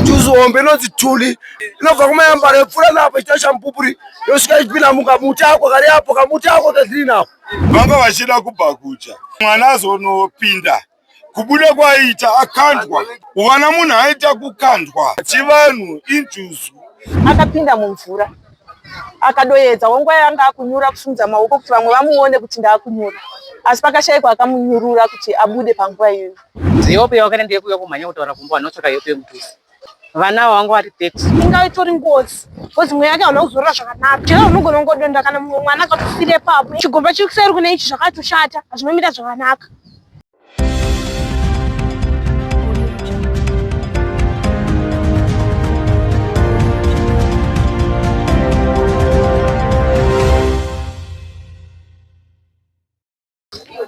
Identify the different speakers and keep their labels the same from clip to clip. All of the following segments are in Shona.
Speaker 1: Njuzu hombe inonzi Tuli inobva kumayambara yopfuura napo ichita shamupupuri yosvika ichipinda mukamuti ako kari apo kamuti ako katiri napo.
Speaker 2: Vanga vachida kubhakucha mwana azonopinda kubuda kwaiita akandwa wana munhu aita kukandwa chivanhu injuzu.
Speaker 3: Akapinda mumvura akadoedza wanguva yanga akunyura kusimudza maoko kuti vamwe vamuone kuti ndaakunyura asi pakashaikwa akamunyurura kuti abude panguva iyoyo.
Speaker 4: Yope yawakaita ndeyekuuya kumhanya kutaura kumba vanhu vatsvaka yope yemudhuze. Vana ava vanga vari 30.
Speaker 5: Inga itori ngozi ngozi mweya yake hauna kuzorora zvakanaka chero unogona kungodonda kana mumwe mwana akatofira ipapo chigomba chiri kuseri kune ichi zvakatoshata hazvinomira zvakanaka.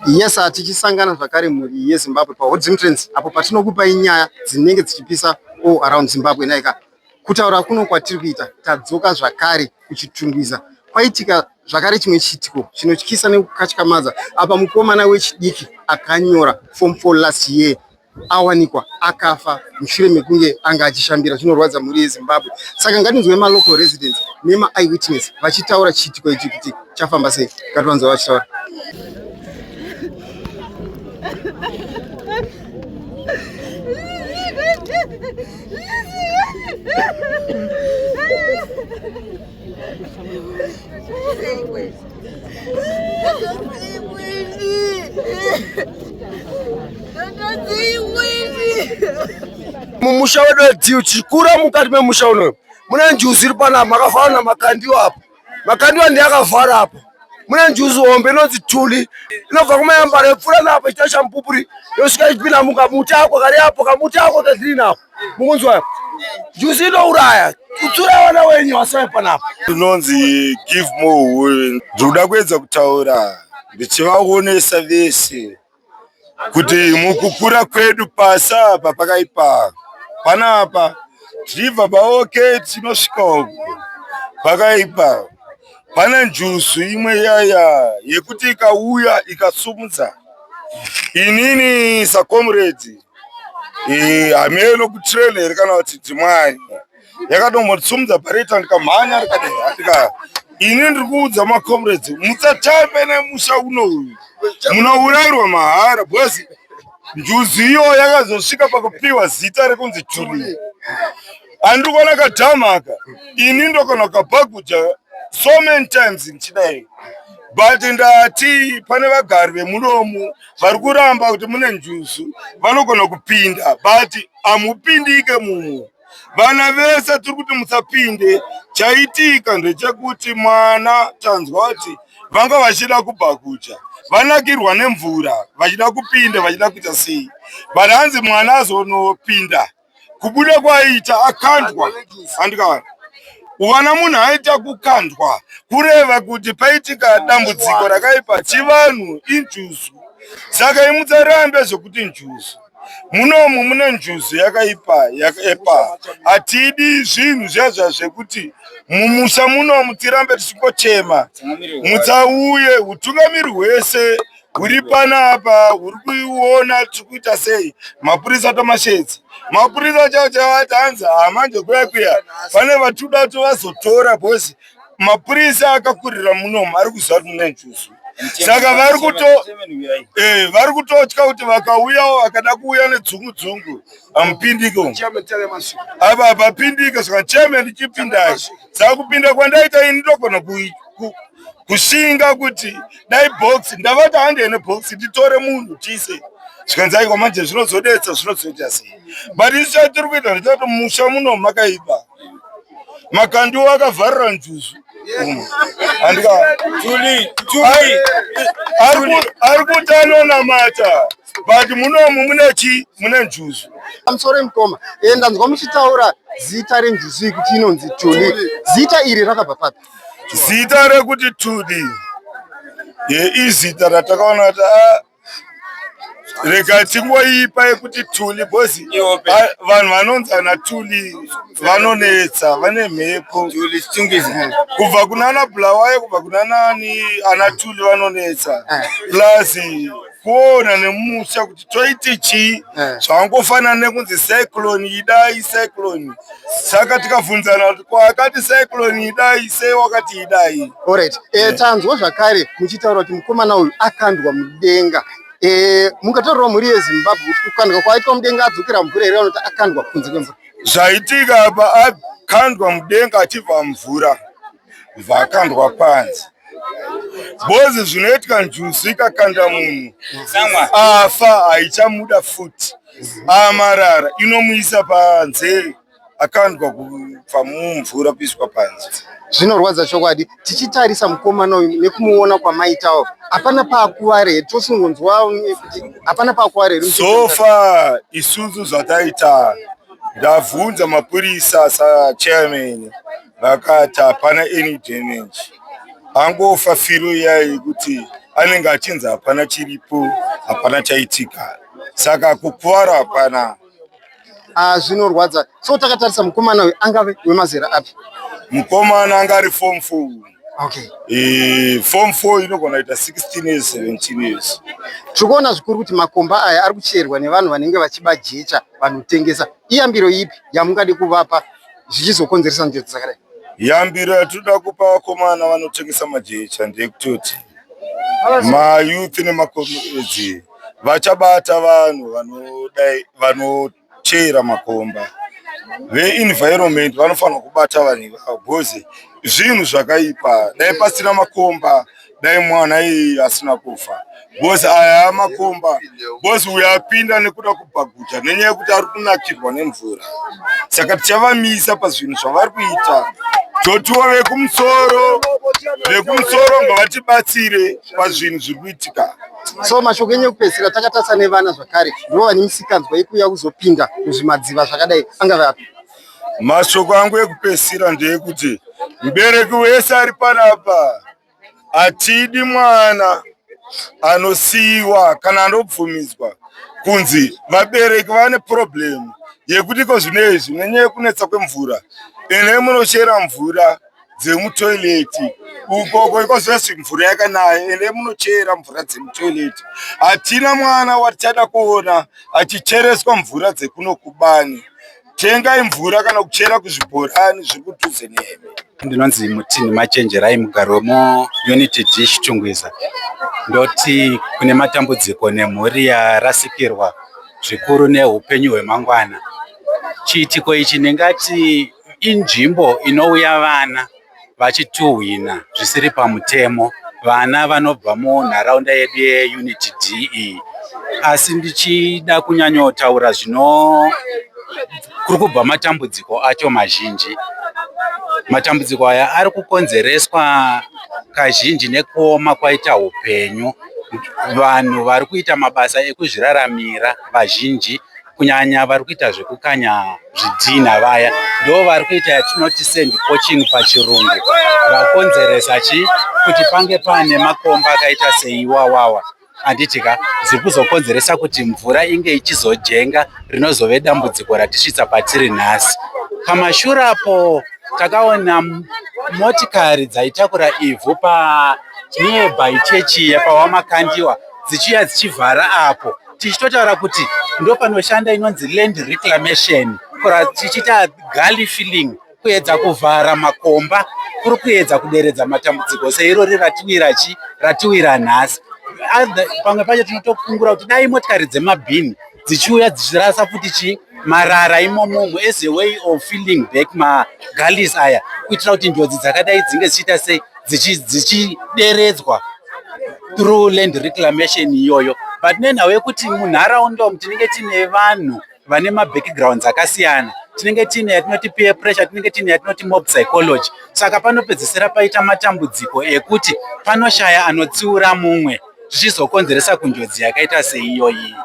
Speaker 6: Yes, tichisangana zvakare mhuri yeZimbabwe paHot Zim Trends apo patinokupai nyaya dzinenge dzichipisa all around Zimbabwe naika. Kutaura kuno kwatiri kuita tadzoka zvakare kuChitungwiza. Kwaitika zvakare chimwe chiitiko chinotyisa nekukatyamadza apa mukomana wechidiki akanyora form 4 last year awanikwa akafa mushure mekunge anga achishambira. Zvinorwadza mhuri yeZimbabwe. Saka ngatinzwe malocal residents nema-eyewitness vachitaura chiitiko ichi kuti chafamba sei. Ngativanzwe vachitaura.
Speaker 1: Mumusha wedu wedziu tichikura mukati memusha unoyu mune njuzu iri panapa makavhara namakandiwa apo makandiwa ndiye akavhara apo mune njuzu hombe inonzi Tuli inobva kumayambara yopfuura napo ichita shamupupuri yosvika ichipinda mukamuti ako kari apo kamuti ako katiri napo mukunzwa njuzu inouraya kutsura vana wenyu vasai panapa.
Speaker 2: Inonzi give more women. Ndinoda kuedza kutaura ndichivaonesa vese kuti mukukura kwedu pasi apa pakaipa panapa tichibva paok tinosvika uku pakaipa pane njuzu imwe yaya yekuti ikauya ikasumudza inini sakomredi hameno kutrain here kana kuti dzimwai yakatombosumudza bhareta ndikamhanya rikadai ini ndiri kuudza macomrades musatambe nemusha uno uyu munourairwa mahara because njuzu iyo yakazosvika pakupiwa zita rekunzi Julie. Andiri kuona kadhamu aka ini ndokona kabhaguja so many times ndichidai but ndati pane vagari vemunomu vari kuramba kuti mune njuzu vanogona kupinda but hamupindike mumu vana vese tiri kuti musapinde. Chaitika ndechekuti mwana tanzwa kuti vanga vachida kubhakucha vanakirwa nemvura vachida kupinda vachida kuita sei but hanzi mwana azonopinda kubuda kwaiita akandwa andikawana wana munhu aita kukandwa kureva kuti paitika dambudziko rakaipa chivanhu injuzu saka imutsarambe zvekuti njuzu munomu mune njuzu yakaipa yakaipa hatidi zvinhu zviya zvekuti mumusha munomu tirambe tichingochema mutsauye utungamiri hwese huri panapa huri kuiona tiri kuita sei mapurisa tomashedzi mapurisa chao chavati hanzi hamanje kuya kuya pane vatuda tovazotora bhosi mapurisa akakurira munomu ari kuziva kuti mune njuzu saka vari kuto eh, vari kutotya kuti vakauyawo vakada kuuya nedzungu dzungu hamupindike umu apa hapapindike saka chairman chipindai saka kupinda kwandaita ini ndogona kushinga kuti dai box ndavati handei nebox nditore munhu tiise zvikanzi aiwa manje zvinozodetsa zvinozoita sei but isu chatiri kuita ndechekuti musha muno makaipa makandiwo akavharira njuzu ari kuti anonamata but munomu mune chi mune njuzu.
Speaker 6: Pamusoro mukoma, eh, ndanzwa muchitaura zita renjuzu iyi kuti inonzi Tuli. Zita iri rakabva papi?
Speaker 2: Zita rekuti Tuli izita ratakaona kuti ah, Rega tingoipa yekuti Tuli because vanhu vanonzi ana Tuli vanonetsa, vane mhepo. Kubva kunana Bulawayo, kubva kunanani ana Tuli vanonetsa. Plus kuona nemusha kuti toite chii zvangofanana nekunzi cyclone idai cyclone. Saka tikabvunzana kuti kwakati cyclone idai sei wakati idai.
Speaker 6: Alright. Tanzwa zvakare muchitaura kuti mukomana uyu akandwa mudenga. Mungataurirawo mhuri yeZimbabwe kuti kukandwa kwaitwa mudenga adzokera mvura here kana kuti akandwa kunze kwemvura?
Speaker 2: Zvaitika apa akandwa mudenga achibva mvura bva akandwa panze. Bozi zvinoitika njuzu ikakanda munhu afa haichamuda futi amarara inomuisa panze akandwa kubva mumvura kuiswa panze.
Speaker 6: Zvinorwadza chokwadi tichitarisa mukomana uyu nekumuona kwamaitawo hapana paakuvara here tosingonzwa kuti hapana paakuvara here?
Speaker 2: So far isusu zvataita ndabvunza mapurisa sachairman vakati hapana any damage, angofa firo iya yekuti anenge achinzi hapana chiripo, hapana chaitika, saka kukuvara hapana.
Speaker 6: Zvinorwadza. So takatarisa mukomana uyu angave wemazera api?
Speaker 2: Mukomana anga ari form 4.
Speaker 6: Okay.
Speaker 2: Form 4 inogona kuita 16 years, 17 years.
Speaker 6: Tiri kuona zvikuru kuti makomba aya ari kucherwa nevanhu vanenge vachiba jecha vanotengesa. Iyambiro ipi yamungade kuvapa zvichizokonzeresa njodzi dzakadai?
Speaker 2: Yambiro yatinoda kupa vakomana vanotengesa majecha ndeyekutoti mayouth nemakomedzi vachabata vanhu vanodai vanochera makomba. Veenvironment vanofanirwa kubata vanhu ivavo because zvinhu zvakaipa. Dai pasina makomba dai mwana iyi asina kufa because aya makomba because uyo apinda nekuda kubhaguja nenyaya yekuti ari kunakirwa nemvura. Saka tichavamisa pazvinhu zvavari kuita. Totiwo vekumusoro ngavatibatsire pazvinhu zviri kuitika.
Speaker 6: So mashoko enyu ekupedzisira takatarisa nevana zvakare ndivo vane misikanzwa yekuuya kuzopinda muzvimadziva zvakadai angave api?
Speaker 2: Mashoko angu ekupedzisira ndeyekuti mubereki wese ari panapa hatidi mwana anosiyiwa kana anobvumidzwa kunzi vabereki vane problem yekuti iko zvino izvi nenyaya yekunetsa kwemvura ene munochera mvura dzemutoileti ukoko iko zvese mvura yakanaya ende munochera mvura dzemutoileti. Hatina mwana watichada kuona achichereswa mvura dzekuno kubani. Tengai mvura kana kuchera kuzvibhorani zviri kudhuze nemi.
Speaker 7: Ndinonzi Mutini Machenjerai, mugari wemuUnity D Chitungwiza. Ndoti kune matambudziko nemhuri yarasikirwa zvikuru neupenyu hwemangwana. Chiitiko ichi ndingati inzvimbo inouya vana vachituhwina zvisiri pamutemo. Vana vanobva munharaunda yedu yeUnity D iyi. Asi ndichida kunyanyotaura zvino kuri kubva matambudziko acho mazhinji. Matambudziko aya ari kukonzereswa kazhinji nekuoma kwaita upenyu. Vanhu vari kuita mabasa ekuzviraramira vazhinji kunyanya vari kuita zvekukanya zvidhinha vaya ndo vari kuita yatinoti sand poaching pachirungu, vakonzeresa chi kuti pange paane makomba akaita seiwawawa handiti ka, zviri kuzokonzeresa kuti mvura inge ichizojenga rinozove dambudziko ratisvitsa patiri nhasi. Pamashure apo takaona motikari dzaitakura ivhu pa nearby chechi yepaWamakandiwa dzichiuya dzichivhara apo, tichitotaura kuti ndopanoshanda inonzi land reclamation, tichiita gully filling kuedza kuvhara makomba kuri kuedza kuderedza matambudziko seirori ratiwira chi ratiwira nhasi. Pamwe pacho tinotokungura kuti dai motikari dzemabhini dzichiuya dzichirasa futi chi marara imomomo as a way of filling back magullies aya, kuitira kuti njodzi dzakadai dzinge dzichiita sei dzichideredzwa through land reclamation iyoyo. But nenhau yekuti munharaunda umu tinenge tiine vanhu vane mabackgrounds akasiyana, tinenge tiine yatinoti peer pressure, tinenge tiine yatinoti mob psychology, saka panopedzisira paita matambudziko ekuti panoshaya anotsiura mumwe, zvichizokonzeresa kunjodzi yakaita seiyoyi.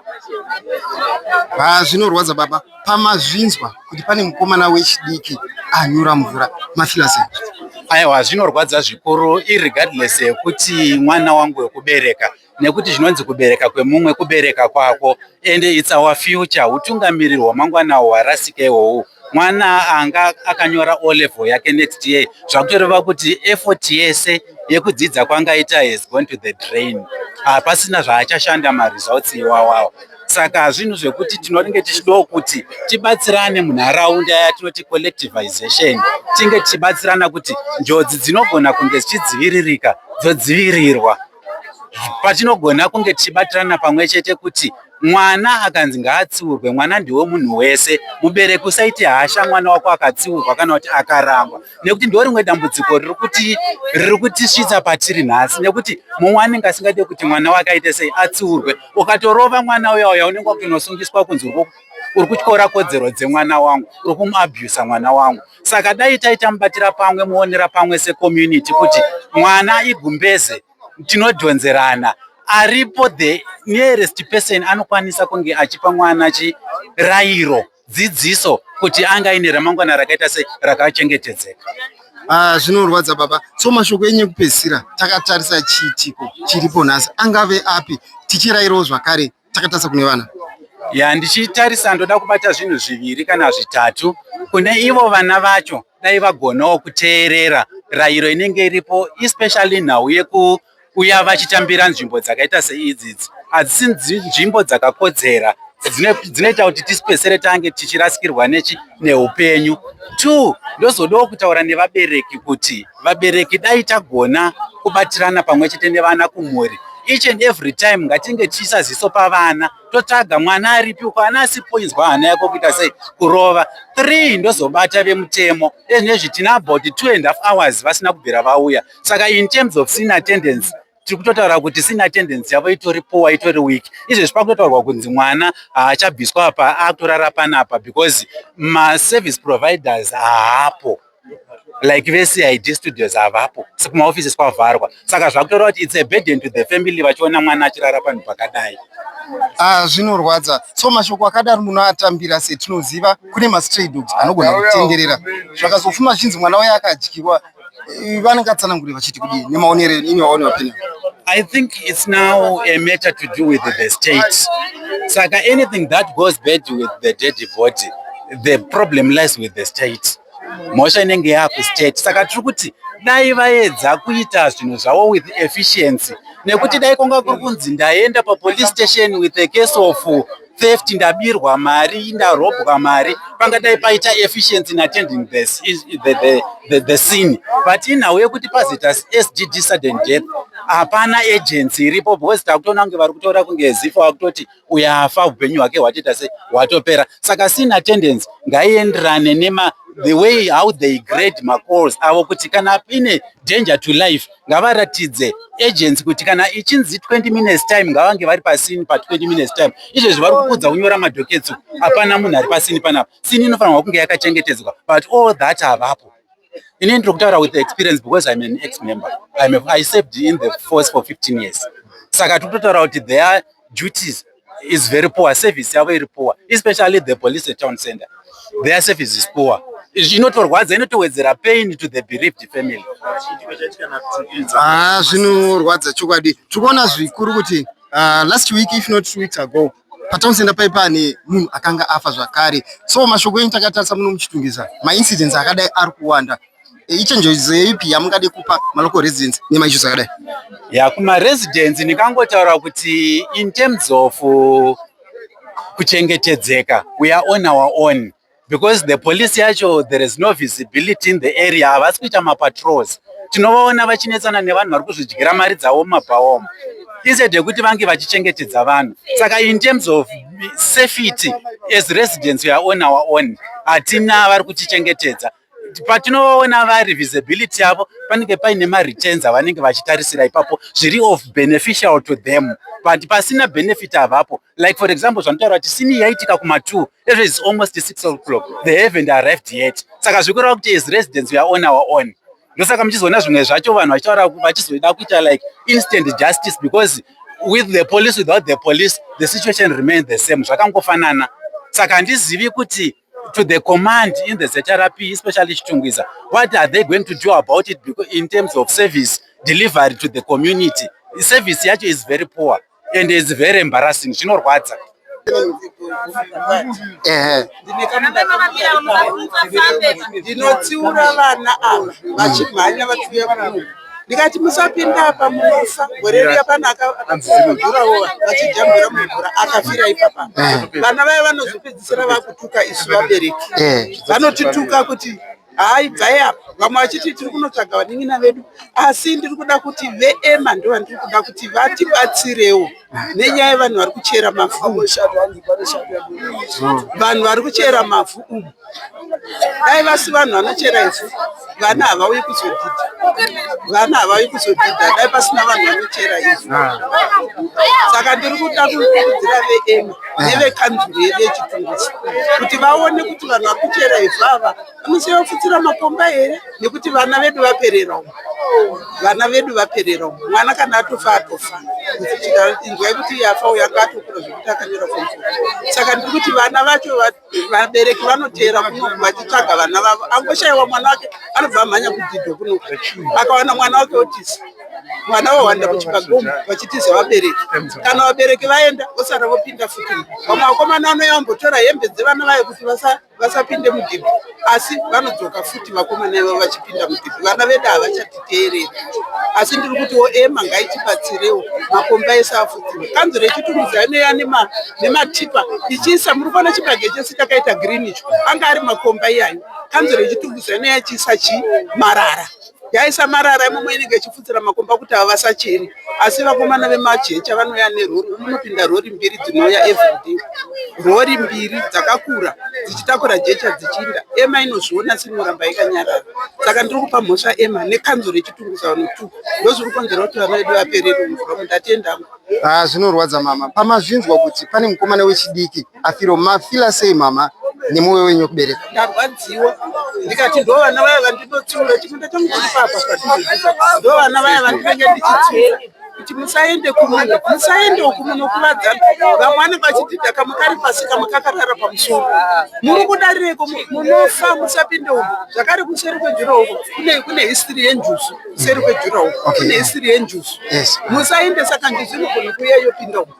Speaker 6: Zvinorwadza baba, pamazvinzwa kuti pane mukomana wechidiki anyura mvura, mafila sei?
Speaker 7: Aiwa, zvinorwadza zvikuru, irregardless yekuti mwana wangu wekubereka. Nekuti zvinonzi kubereka kwemumwe kubereka kwako, and it's our future. Hutungamiriri hwamangwana hwarasika ihwohwu. Mwana anga akanyora O level yake next year, zvakutoreva kuti effort yese yekudzidza kwangaita has gone to the drain, hapasina zvaachashanda maresults iwawawo. Saka zvinhu zvekuti tinonge tichidawo kuti tibatsirane munharaunda yatinoti collectivization, tinge tichibatsirana kuti njodzi dzinogona kunge dzichidziviririka dzodzivirirwa. Patinogona kunge tichibatirana pamwe chete kuti mwana akanzi ngaatsiurwe, mwana ndiwe munhu wese. Mubereki usaite hasha mwana wako akatsiurwa kana kuti akarangwa, nekuti ndo rimwe dambudziko riri kutisvitsa patiri nhasi, nekuti mumwe anenge asingade kuti mwana wake aite sei, atsiurwe. Ukatorova mwana uya uya, unenge wakutonosungiswa kunzi uri kutyora kodzero dzemwana wangu, uri kumuabhusa mwana wangu. Saka dai taita mubatira pamwe, muonera pamwe secommunity kuti mwana igumbeze, tinodhonzerana. Aripo the nearest person anokwanisa kunge achipa mwana chirayiro, dzidziso, kuti anga aine ramangwana rakaita sei, rakachengetedzeka.
Speaker 6: Ah, zvinorwadza baba. So mashoko enyu ekupedzisira takatarisa chiitiko chiripo nhasi angave api, tichirayirawo zvakare takatarisa kune vana?
Speaker 7: Ya, ndichitarisa ndoda kubata zvinhu zviviri kana zvitatu. Kune ivo vana vacho, dai vagonawo kuteerera rayiro inenge iripo, especially nhau yekuuya vachitambira nzvimbo dzakaita seidzidzi. Hadzisi nzvimbo dzakakodzera, dzinoita kuti tisipesere tange tichirasikirwa nechi neupenyu. Two, ndozodawo kutaura nevabereki kuti vabereki dai tagona kubatirana pamwe chete nevana kumhuri. Each and every time ngatinge tichiisa ziso pavana, totsvaga mwana aripi uko, ana asipo, inzwa hana yako kuita sei, kurova. Three, ndozobata vemutemo. Ezvinezvi tina about 2.5 hours vasina kubvira vauya. Saka in terms of scene attendance, tiri kutotaura kuti scene attendance yavo itori poor, itori weak. Izvezvi pakutotaurwa kunzi mwana haachabviswa apa, akutorara panapa because maservice providers haapo, like veCID studios havapo, kumaofisi kwavharwa. Saka zvakutoreva kuti it's a burden to the family vachiona mwana achirara panhu pakadai.
Speaker 6: Ah, zvinorwadza. So mashoko akadaro munoatambira setinoziva kune mastray dogs anogona kutenderera, zvakazofuma zvichinzi mwana uye akadyiwa, vanenge atsanangure vachiti kudii nemaonero in your own opinion?
Speaker 7: I think it's now a matter to do with the state. Saka anything that goes bad with the dead body, the problem lies with the state. Mhosva inenge yakustate. Saka tiri kuti dai vaedza kuita zvinhu zvavo with efficiency, nekuti dai kwanga kuri kunzi ndaenda papolice station with a case of theft, ndabirwa mari, ndarobwa mari, pangadai paita efficiency in attending the scene. But inhau yekuti pazoita SDD, sudden death, hapana agency iripo, because takutoona kunge vari kutora kunge zifa vakutoti uyo afa, upenyu hwake hwatoita sei, hwatopera. Saka scene attendance ngaienderane nema the way how they grade macalls avo, kuti kana ine danger to life ngavaratidze agency kuti kana ichinzi 20 minutes time, ngavange vari pascene pa20 minutes time. Izvezvi vari kukudza kunyora madockets, hapana munhu ari pascene panapa. Scene inofanirwa kunge yakachengetedzwa, but all that havapo. Inini ndiri kutaura with experience because I'm an ex member. I served in the force for 15 years. Saka tiri kutotaura kuti their duties is very poor, service yavo iri poor, especially the police at town center. Their service is poor. Inotorwadza, inotowedzera pain to the bereaved family.
Speaker 6: Ah, zvinorwadza chokwadi. Tiri kuona zvikuru kuti last week, if not 2 weeks ago, patown center pai pane munhu akanga afa zvakare. So mashoko enyu takatarisa muno muChitungwiza, maincidents akadai ari kuwanda, ichenjedzo ipi yamungade kupa malocal residents nemaissues akadai?
Speaker 7: Ya, kumaresidents ndingangotaura kuti in terms of kuchengetedzeka, we are on our own, because the police yacho, there is no visibility in the area. Havasi kuita mapatrols. Tinovaona vachinetsana nevanhu vari kuzvidyira mari dzavo mumabhawa instead yekuti vange vachichengetedza vanhu. Saka in terms of safety as residents, we are on our own. Hatina vari kutichengetedza. Patinovaona vari, visibility yavo panenge paine mareturns avanenge vachitarisira ipapo zviri of beneficial to them, but pasina benefit havapo. Like for example, zvanotaura kuti scene yaitika kuma2, ezvo is almost 6 o'clock, they haven't arrived yet. Saka zvikureva kuti as residents we are on our own. Ndosaka muchizoona zvimwe zvacho vanhu vachitaura vachizoda kuita like instant justice, because with the police, without the police, the situation remains the same, zvakangofanana. Saka handizivi kuti to the command in the ZRP, especially Chitungwiza, what are they going to do about it? Because in terms of service delivery to the community, Service yacho is very poor and is very embarrassing, zvinorwadza.
Speaker 8: Ndinotsiura vana ava vachimhanya vachiuya kuno, ndikati musapinda apa munofa. Gore riya pane akapfuura vachijambira mumvura akafira ipapa. Vana vaya vanozopedzisira vakutuka isu vabereki, vanotituka kuti hai, bvai apa, vamwe vachiti tiri kunotsvaga vanin'ina vedu. Asi ndiri kuda kuti veEMA, ndo vandiri kuda kuti vatibatsirewo nenyaya yevanhu vari kuchera mavhu. Vanhu vari kuchera mavhu umu, dai vasi vanhu vanochera ivhu, vana havauyi kuzodhidha, vana havauyi kuzodhidha dai pasina vanhu vanochera ivhu. Saka ndiri kuda kukurudzira veEMA nevekanzuru yedu yeChitungwiza kuti vaone kuti vanhu vari kuchera ivhu ava vanosiya vafutsira makomba here, nekuti vana vedu vaperera umu, vana vedu vaperera umu. Mwana kana atofa, atofa. Inzwai kuti iye afa uyo anga atokura zvekuti akanyora form four. Saka ndiri kuti vana vacho, vabereki vanoteera kuno vachitsvaga vana vavo. Angoshayiwa mwana wake anobva amhanya kudhidho kuno, akawana mwana wake otisa mwana wawanda muchipagomo vachitiza vabereki. Kana vabereki vaenda, vosara vopinda futi. Vamwe vakomana vanouya vambotora hembe dzevana vayo kuti vasapinde mudhibhi, asi vanodzoka futi vakomana ivavo vachipinda mudhibhi. Vana vedu havachatiteereri. Asi ndiri kutiwo EMA ngaitibatsirewo, makomba ese afudzirwe. Kanzuro yeChitungwiza inoya nematipa ichiisa. Muri kuona chibage chese chakaita green icho, anga ari makomba iyayo. Kanzuro yeChitungwiza inoya ichiisa chi marara, yaisa marara imomo, inenge ichifudzira makomba kuti ava vasachere. Asi vakomana vemajecha vanouya nerori, munopinda rori mbiri dzinouya everyday, rori mbiri dzakakura dzichitakura jecha dzichiinda. EMA inozviona sinoramba yakanyarara. Saka ndiri kupa mhosva EMA nekanzuro yeChitungwiza, vanhu two ndozviri kukonzera kuti vana vedu vaperere mumvura. Ndatenda.
Speaker 6: Ah, zvinorwadza mama. Pamazvinzwa kuti pane mukomana wechidiki afiro, mafila sei mama nemwoyo wenyu wekubereka?
Speaker 8: Ndarwadziwa, ndikati ndo vana vaya vandinotsiura. Chimunda changu chiri papa padhuze. Ndo vana vaya vandinenge ndichitsiura kuti musaende kuno, musaende uku, munokuvadzana. Vamwe vanenge vachidhidha, kamwe kari pasi, kamwe kakarara pamusoro. Muri kudarireko? Munofa, musapinde uku. Zvakare kuseri kwejura uko kune history yenjuzu. Kuseri kwejura uko kune history yenjuzu. Musaende. Saka njuzu inogona kuuya yopinda uko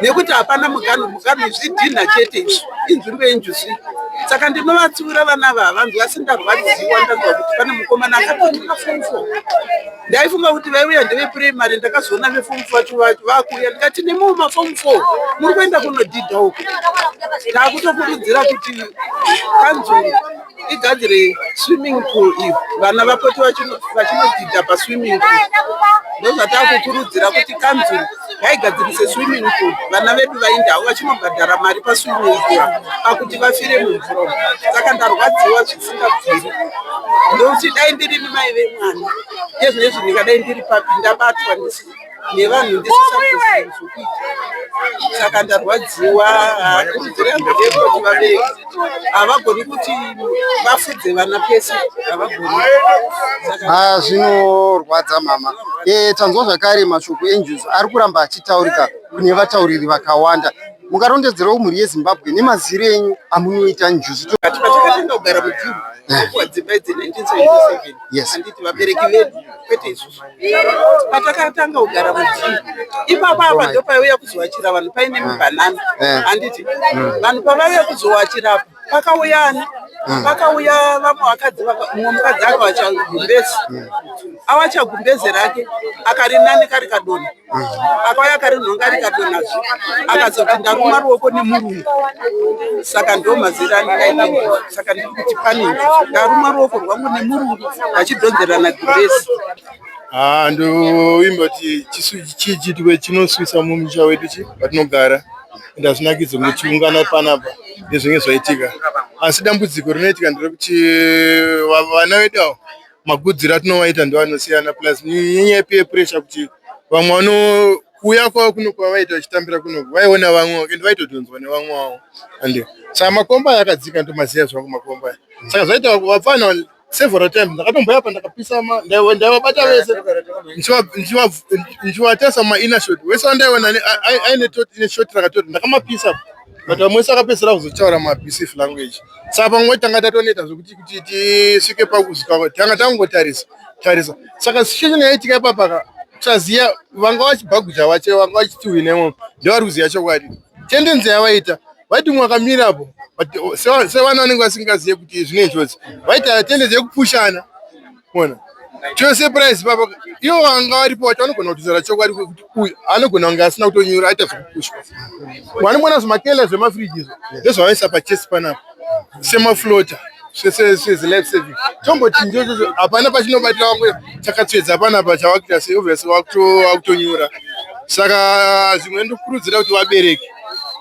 Speaker 8: nekuti hapana mugano. Mugano zvidhinha chete izvi, inzvimbo yenjuzu. Saka ndinovatsiura vana ava, havanzwi. Asi ndarwadziwa, ndanzwa kuti pane mukomana akatotora form four. Ndaifunga kuti vaiuya ndevepuraimary, ndakazoona veform four vacho vakuuya, ndikati nemiwo maform four muri kuenda kunodhidha uko. Takutokurudzira kuti kanzuru igadzire swimming pool iyo vana vapote vachinodhidha paswimming pool. Ndozvatakukurudzira kuti kanzuru ngaigadzirise swimming pool, vana vedu vaindawo vachinobhadhara mari paswimming pool pakuti vafire mumvura umu. Saka ndarwadziwa zvisingabviri, ndokuti dai ndirini mai vemwana ezvinezvi ndingadai ndiri papi, ndabatwa nevanhu ndisisakuzivi zvokuita. Saka ndarwadziwa. Kurudziro yangu ndeyekuti vabereki havagoni kuti vafudze vana pese, havagoni. Saka
Speaker 6: Ah, zvinorwadza mama. Tanzwa zvakare mashoko enjuzu ari kuramba achitaurika kune vatauriri vakawanda. Mungarondedzerawo mhuri yeZimbabwe nemaziro enyu amunoita njuzu?
Speaker 8: Kati patakatanga kugara mujuru, tapuwa dzimba idzi 1977. Handiti vabereki vedu, kwete isusu. Patakatanga kugara mujuru ipapo, apa ndopaiuya kuzowachira vanhu paine mibhanana. Handiti vanhu pavaiuya kuzowachirapo, pakauya ani? Pakauya vamwe vakadzi, mumwe mukadzi akawacha gumbezi, awacha gumbezi rake akarinanika rikadonha. Akauya akarinhonga rikadonhazve, akazoti ndaruma ruoko nemurungu. Saka ndo mazira andikaita njuzu. Saka ndiri kuti pane njuzu, ndaruma ruoko rwangu nemurungu vachidhonzerana gumbezi.
Speaker 9: Ah, ndoimba kuti chiitiko chinoswisa mumusha wedu chi patinogara, ende hazvinakidzi kunge tichiungana panapa nezvinenge zvaitika. Asi dambudziko rinoitika nderekuti vana vedu ava, magudziro atinovaita ndo anosiyana, plus nenyaya yepeer pressure, kuti vamwe vanouya kwavo kuno kwavaita vachitambira kunoku, vaiona vamwe ende vaitodhonzwa nevamwe vavo. Ande saka makomba aya akadzika, ndomaziva zvangu makomba aya. Saka zvaita vapfana several times ndakatomboya pa ndakapisa ndaivabata vese ndichivatesa mumainner short wese wandaiona aine short rakatoti, ndakamapisa, but vamwe wese akapedzisira kuzotaura maabusive language. Saka pamwe tanga tatoneta zvekuti kuti tisvike pakuzvika tanga tangotarisa tarisa. Saka situation yaitika ipapaka. Kusaziva vanga vachibhaguja vacho vanga vachituhwina imomo ndovari kuziva chokwadi. Tendency yavaita vaiti mumwe akamirapo but sevana vanenge vasingazive kuti zvine njodzi vaita tendency yekupushana ona chose price papa ivo vanga varipo vacho vanogona kutizara chokwadi kuti uyu anogona kunge asina kutonyura aita zvekupushwa vanongona zvimakela zvemafriji izvo ndozvavaisa pachest panapa semaflota sezelife saving tomboti njochocho hapana pachinobatira vamwe chakatsvedza panapa chavakuita sei obviously vakutonyura saka zvimwe ndokurudzira kuti vabereki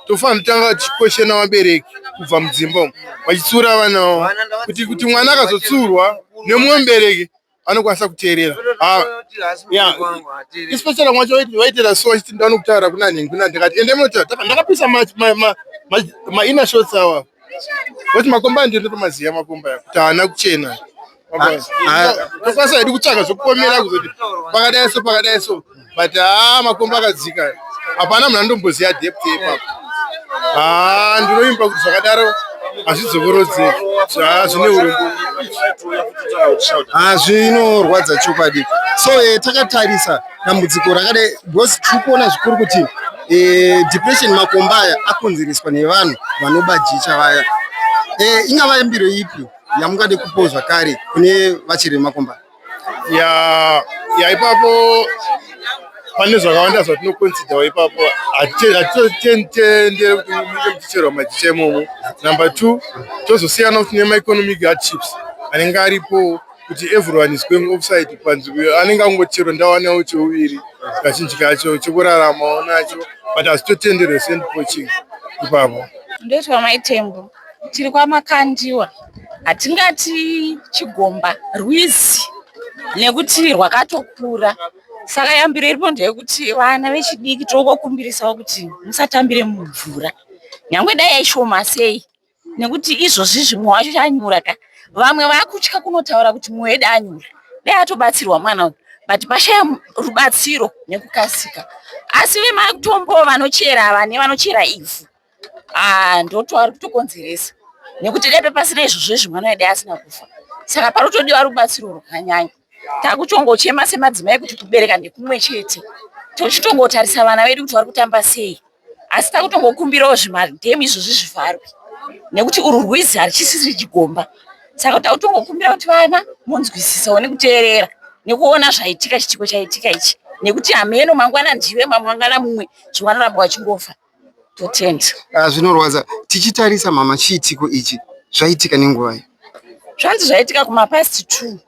Speaker 9: tofanira kutanga tichikoshena vabereki kubva mudzimba umu vachitsiura vana vavo kuti kuti mwana akazotsurwa nemumwe mubereki anokwanisa kuteerera ah, especially mwacho vaitira so vachiti ndanokutaura kuna nhingi kuna ndikati ende munotaura ndakapisa maina shots awa kuti makomba ndiyo ndotomaziva makomba aya kuti haana kuchena tokwanisa hedu kutsvaga zvekupomera kuzoti pakadai so pakadai so but haa makomba akadzika hapana munhu andomboziva depth ipapo haa ndinoimba kuti zvakadaro hazvidzokorodzeki haa zvine urombo
Speaker 6: haa zvinorwadza chokwadi so eh, takatarisa dambudziko rakadai because tiri kuona zvikuru kuti eh, depression makomba aya akonzereswa nevanhu vanoba jecha vaya eh, ingava yambiro ipi yamungade kupawo zvakare kune vachiri vemakomba
Speaker 9: ya ya ipapo pane zvakawanda zvatinoconsiderwa ipapo hatitendere kuti munge muchicherwa majicha imomo number two tozosiyana kuti nemaeconomic hardships anenge aripo kuti everyone is going offside panzvimbo anenge angochero ndawanawo cheuviri kazhinji kacho chekuraramawo nacho but hazvitotenderwe send poaching ipapo
Speaker 10: ndoitwa maitembo Tiri kwaMakandiwa hatingati chigomba rwizi nekuti rwakatokura saka yambiro iripo ndeyekuti vana vechidiki tokumbirisawo kuti musatambire mumvura nyangwe dai yaishoma sei nekuti izvozvi zvimwe wacho chanyura ka vamwe vakutya kunotaura kuti mumwe wedu anyura dai atobatsirwa mwana uyu but pashaya rubatsiro nekukasika asi vematombo vanochera ava nevanochera ivhu Ah, ndoto ari kutokonzeresa nekuti dai pasina izvozvo izvi mwana wedu asina kufa saka parotodiwa rubatsiro rwakanyanya takutongochema semadzimai kuti kubereka ndekumwe chete tochitongotarisa vana vedu kuti vari kutamba sei asi takutongokumbirawo zvimadhemu izvozvi zvivharwe nekuti urwu rwizi harichisiri chigomba saka takutongokumbira kuti vana munzwisisawo nekuteerera nekuona zvaitika chitiko chaitika ichi nekuti hameno mangwana ndiwe mamangwana mumwe zviwanoramba vachingofa totenda.
Speaker 6: Ah, zvinorwadza tichitarisa mama chiitiko ichi zvaitika nenguva iyi
Speaker 10: zvanzi zvaitika kumapast two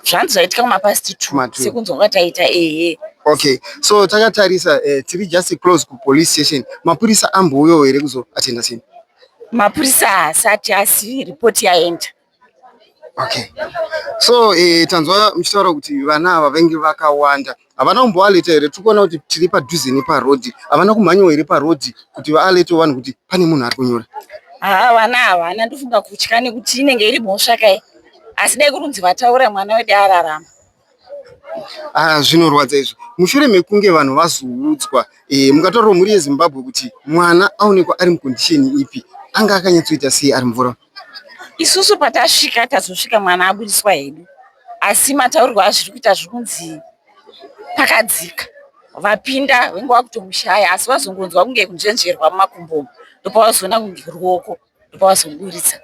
Speaker 10: zvanzi zvaitika kumapast two sekunzwa kwataita ehe
Speaker 6: okay so takatarisa eh, tiri just close kupolice station mapurisa ambouyawo here kuzoatenda sei
Speaker 10: mapurisa haasati asi ripoti yaenda
Speaker 6: Okay. So eh, tanzwa muchitaura kuti vana ava vainge vakawanda havana kumboaleta here tiri kuona kuti tiri padhuze neparodhi havana kumhanyawo here parodhi kuti vaalete vanhu kuti pane munhu ari kunyura
Speaker 10: haa vana havana ndofunga kutya nekuti inenge iri mhosva kai asi dai kurunzi vataura mwana wedu ararama
Speaker 6: Ah, zvinorwadza izvi mushure mekunge vanhu vazoudzwa e, mungataurira mhuri yezimbabwe kuti mwana aonekwa ari mukondisheni ipi anga akanyatsoita sei ari mvura
Speaker 10: Isusu patasvika tazosvika mwana abudiswa hedu asi mataurirwo azviri kuita zviri kunzi pakadzika vapinda venge vakutomushaya asi vazongonzwa kunge kunzvenzverwa mumakumbo umu ndopavazoona kunge ruoko ndopavazomuburitsa.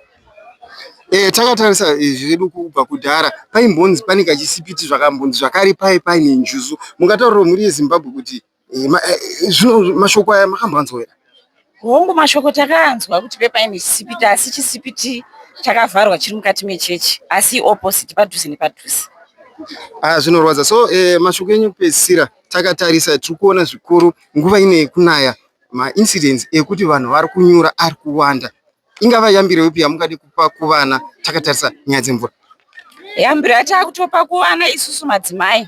Speaker 6: Eh, takatarisa eh, zvedu kubva kudhara paimbonzi pane kachisipiti zvakambonzi zvakare pai paine njuzu mungataurira mhuri yezimbabwe kuti Eh, eh, zvino mashoko aya makamboanzwa here?
Speaker 10: Hongu, mashoko takaanzwa kuti pepaine chisipiti asi chisipiti chakavharwa chiri mukati mechechi asi opposite padhuze nepadhuze.
Speaker 6: Ah, zvinorwadza so eh, mashoko enyu ekupedzisira takatarisa tiri kuona zvikuru nguva ino yekunaya maincidents ekuti vanhu vari kunyura ari kuwanda Ingava yambiro ipi yamungade kupa kuvana takatarisa nyaya dzemvura?
Speaker 10: Yambiro yatakutopa kuvana isusu madzimai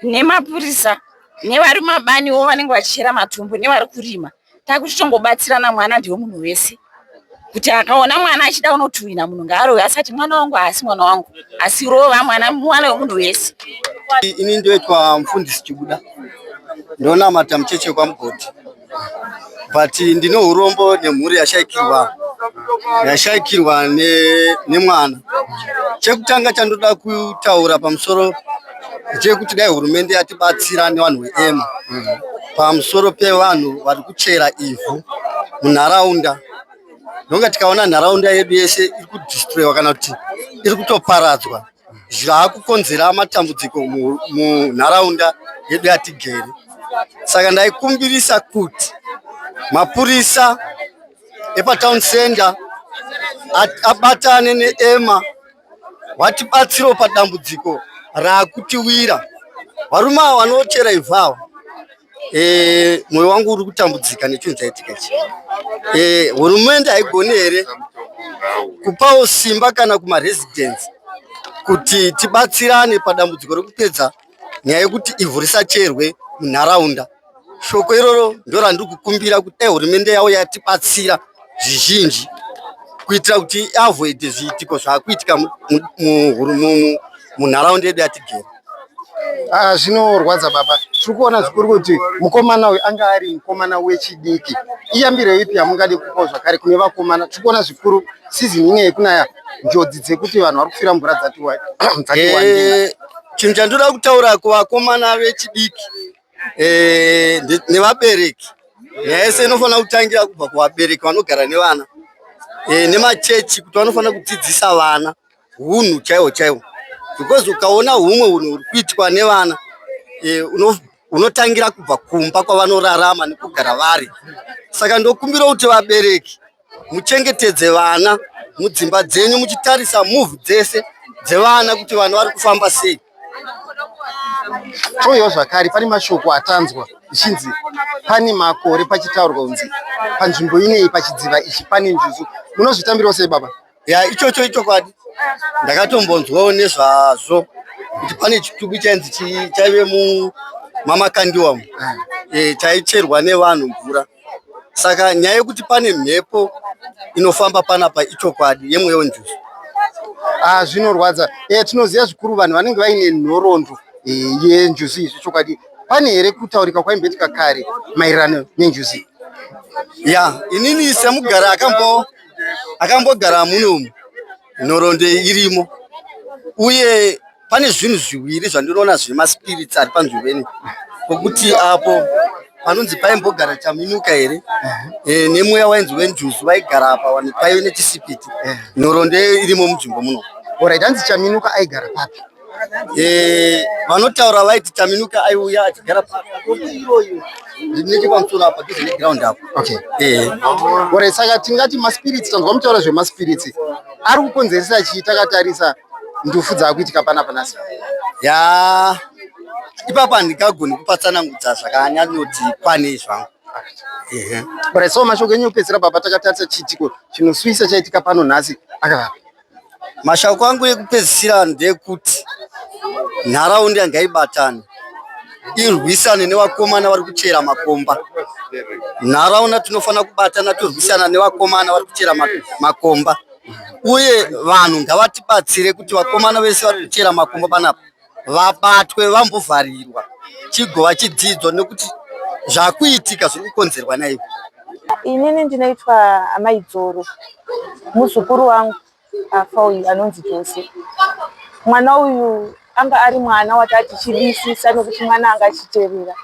Speaker 10: nemapurisa nevari mumabaniwo vanenge vachichera matumbu nevari kurima takuchitongobatsirana mwana ndiwe munhu wese kuti akaona mwana achida kunotuhwina munhu ngaarove asati mwana wangu haasi mwana wangu asi rova mwana mwana wemunhu wese.
Speaker 11: Ini ndoitwa mufundisi Chibuda ndonamata mucheche kwaMugoti but ndine urombo nemhuri yashaikirwa yashaikirwa nemwana chekutanga chandoda kutaura pamusoro Ndechekuti dai hurumende yatibatsira nevanhu veEMA pamusoro pevanhu vari kuchera ivhu munharaunda. Ndonga tikaona nharaunda yedu yese iri kudistroyiwa kana kuti iri kutoparadzwa zvaakukonzera matambudziko munharaunda yedu yatigere. Saka ndaikumbirisa kuti mapurisa epatown center abatane neEMA vatibatsirewo padambudziko raakutiwira. Varume ava vanochera ivhu ava, mwoyo wangu uri kutambudzika nechinhu chaitika ichi. Hurumende haigoni here kupawo simba kana kumaresidents kuti tibatsirane padambudziko rekupedza nyaya yekuti ivhu risacherwe munharaunda. Shoko iroro ndorandiri kukumbira kuti dai hurumende yavo yatibatsira zvizhinji kuitira kuti iavoide zviitiko zvaakuitika munharaunda yedu yatigere.
Speaker 6: Ah, zvinorwadza baba. Tiri kuona zvikuru kuti mukomana uyu anga ari mukomana wechidiki. Iyambiro ipi yamungade kupawo zvakare kune vakomana? Tiri kuona zvikuru season ino yekunaya njodzi dzekuti vanhu vari kufira mvura dzati wandei.
Speaker 11: Chinhu chandinoda kutaura kuvakomana vechidiki nevabereki, nyaya yese inofanira kutangira kubva kuvabereki vanogara nevana nemachechi, kuti vanofanira kudzidzisa vana hunhu chaiwo chaiwo, because ukaona humwe hunhu huri kuitwa nevana unotangira kubva kumba kwavanorarama nekugara vari. Saka ndokumbira kuti vabereki muchengetedze vana mudzimba dzenyu, muchitarisa move dzese dzevana kuti vana vari kufamba sei.
Speaker 6: Touyawo zvakare pane mashoko atanzwa zvichinzi pane makore pachitaurwa kunzi panzvimbo ineyi pachidziva ichi pane njuzu. Munozvitambirawo sei baba?
Speaker 11: Ya, ichocho ichokwadi, ndakatombonzwawo nezvazvo kuti pane chitubu chainzi chaive mumamakandiwa umu, chaicherwa nevanhu mvura. Saka nyaya yekuti pane mhepo inofamba panapa ichokwadi yemweya wenjuzu.
Speaker 6: Ah, zvinorwadza. Tinoziva zvikuru vanhu vanenge vaine nhoroondo yenjuzu izvi chokwadi. Pane here kutaurika kwaimboitika kare maererano nenjuzu?
Speaker 11: Ya, inini semugari akambogara munomu, nhoroondo irimo, uye pane zvinhu zviviri zvandinoona zvine maspirits ari panzvimbo ino, pokuti apo panonzi paimbogara Chaminuka here, nemweya wainzi wenjuzu vaigara apa, vanhu paive nechisipiti. Nhoroondo irimo munzvimbo muno.
Speaker 6: Alright, hanzi Chaminuka aigara papi?
Speaker 11: Vanotaura vaiti Chaminuka aiuya achigara iroyo nechepamusoro apa dhuze neground apo.
Speaker 6: Okay. Alright, saka tingati maspirits, tanzwa mutaura zvemaspirits, ari kukonzeresa chii takatarisa ndufu dzaakuitika panapa nhasi?
Speaker 11: Ya, ipapa handingagoni kupatsanangudza zvakanyanyoti kwanei zvangu.
Speaker 6: Alright, so mashoko enyu ekupedzisira baba, takatarisa chiitiko chinoswisa chaitika pano nhasi akavapa?
Speaker 11: Mashoko angu ekupedzisira ndeyekuti nharaunda ngaibatane irwisane nevakomana vari kuchera makomba. Nharaunda tinofanira kubatana torwisana nevakomana vari kuchera makomba, uye vanhu ngavatibatsire kuti vakomana vese vari kuchera makomba panapa vabatwe, vambovharirwa, chigova chidzidzo, nekuti zvakuitika zviri kukonzerwa naivo.
Speaker 3: Inini ndinoitwa Amai Dzoro, muzukuru wangu afa uyu anonzi Jose. Mwana uyu anga ari mwana watati tichidisisa nekuti mwana anga achiteerera.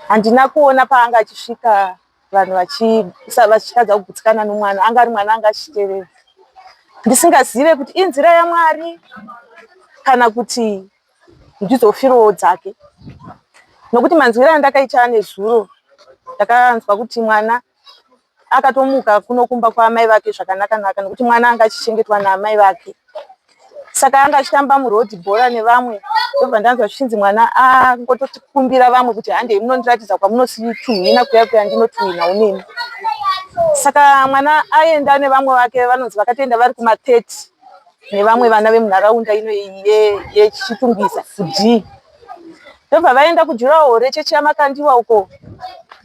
Speaker 3: Handina kuona paanga achisvika vanhu vachitadza kugutsikana nomwana. Anga ari mwana anga achiteerera. Ndisingazive kuti inzira yaMwari kana kuti ndizofirowo dzake. Nokuti manzwiro andakaita nezuro, ndakanzwa kuti mwana akatomuka kuno kumba kwaamai vake zvakanaka-naka, nekuti mwana anga achichengetwa naamai vake. Saka anga achitamba muroad bhora nevamwe, ndobva ndanzwa zvichinzi mwana angotokumbira vamwe kuti handei munondiratidza kwamunosituhwina kuya kuya ndinotuhwinawo nemi. Saka mwana aenda nevamwe vake vanonzi vakatoenda vari kuma30 nevamwe vana vemunharaunda ino yeChitungwiza kuD. Ndobva vaenda kujuraho rechechi yaMakandiwa uko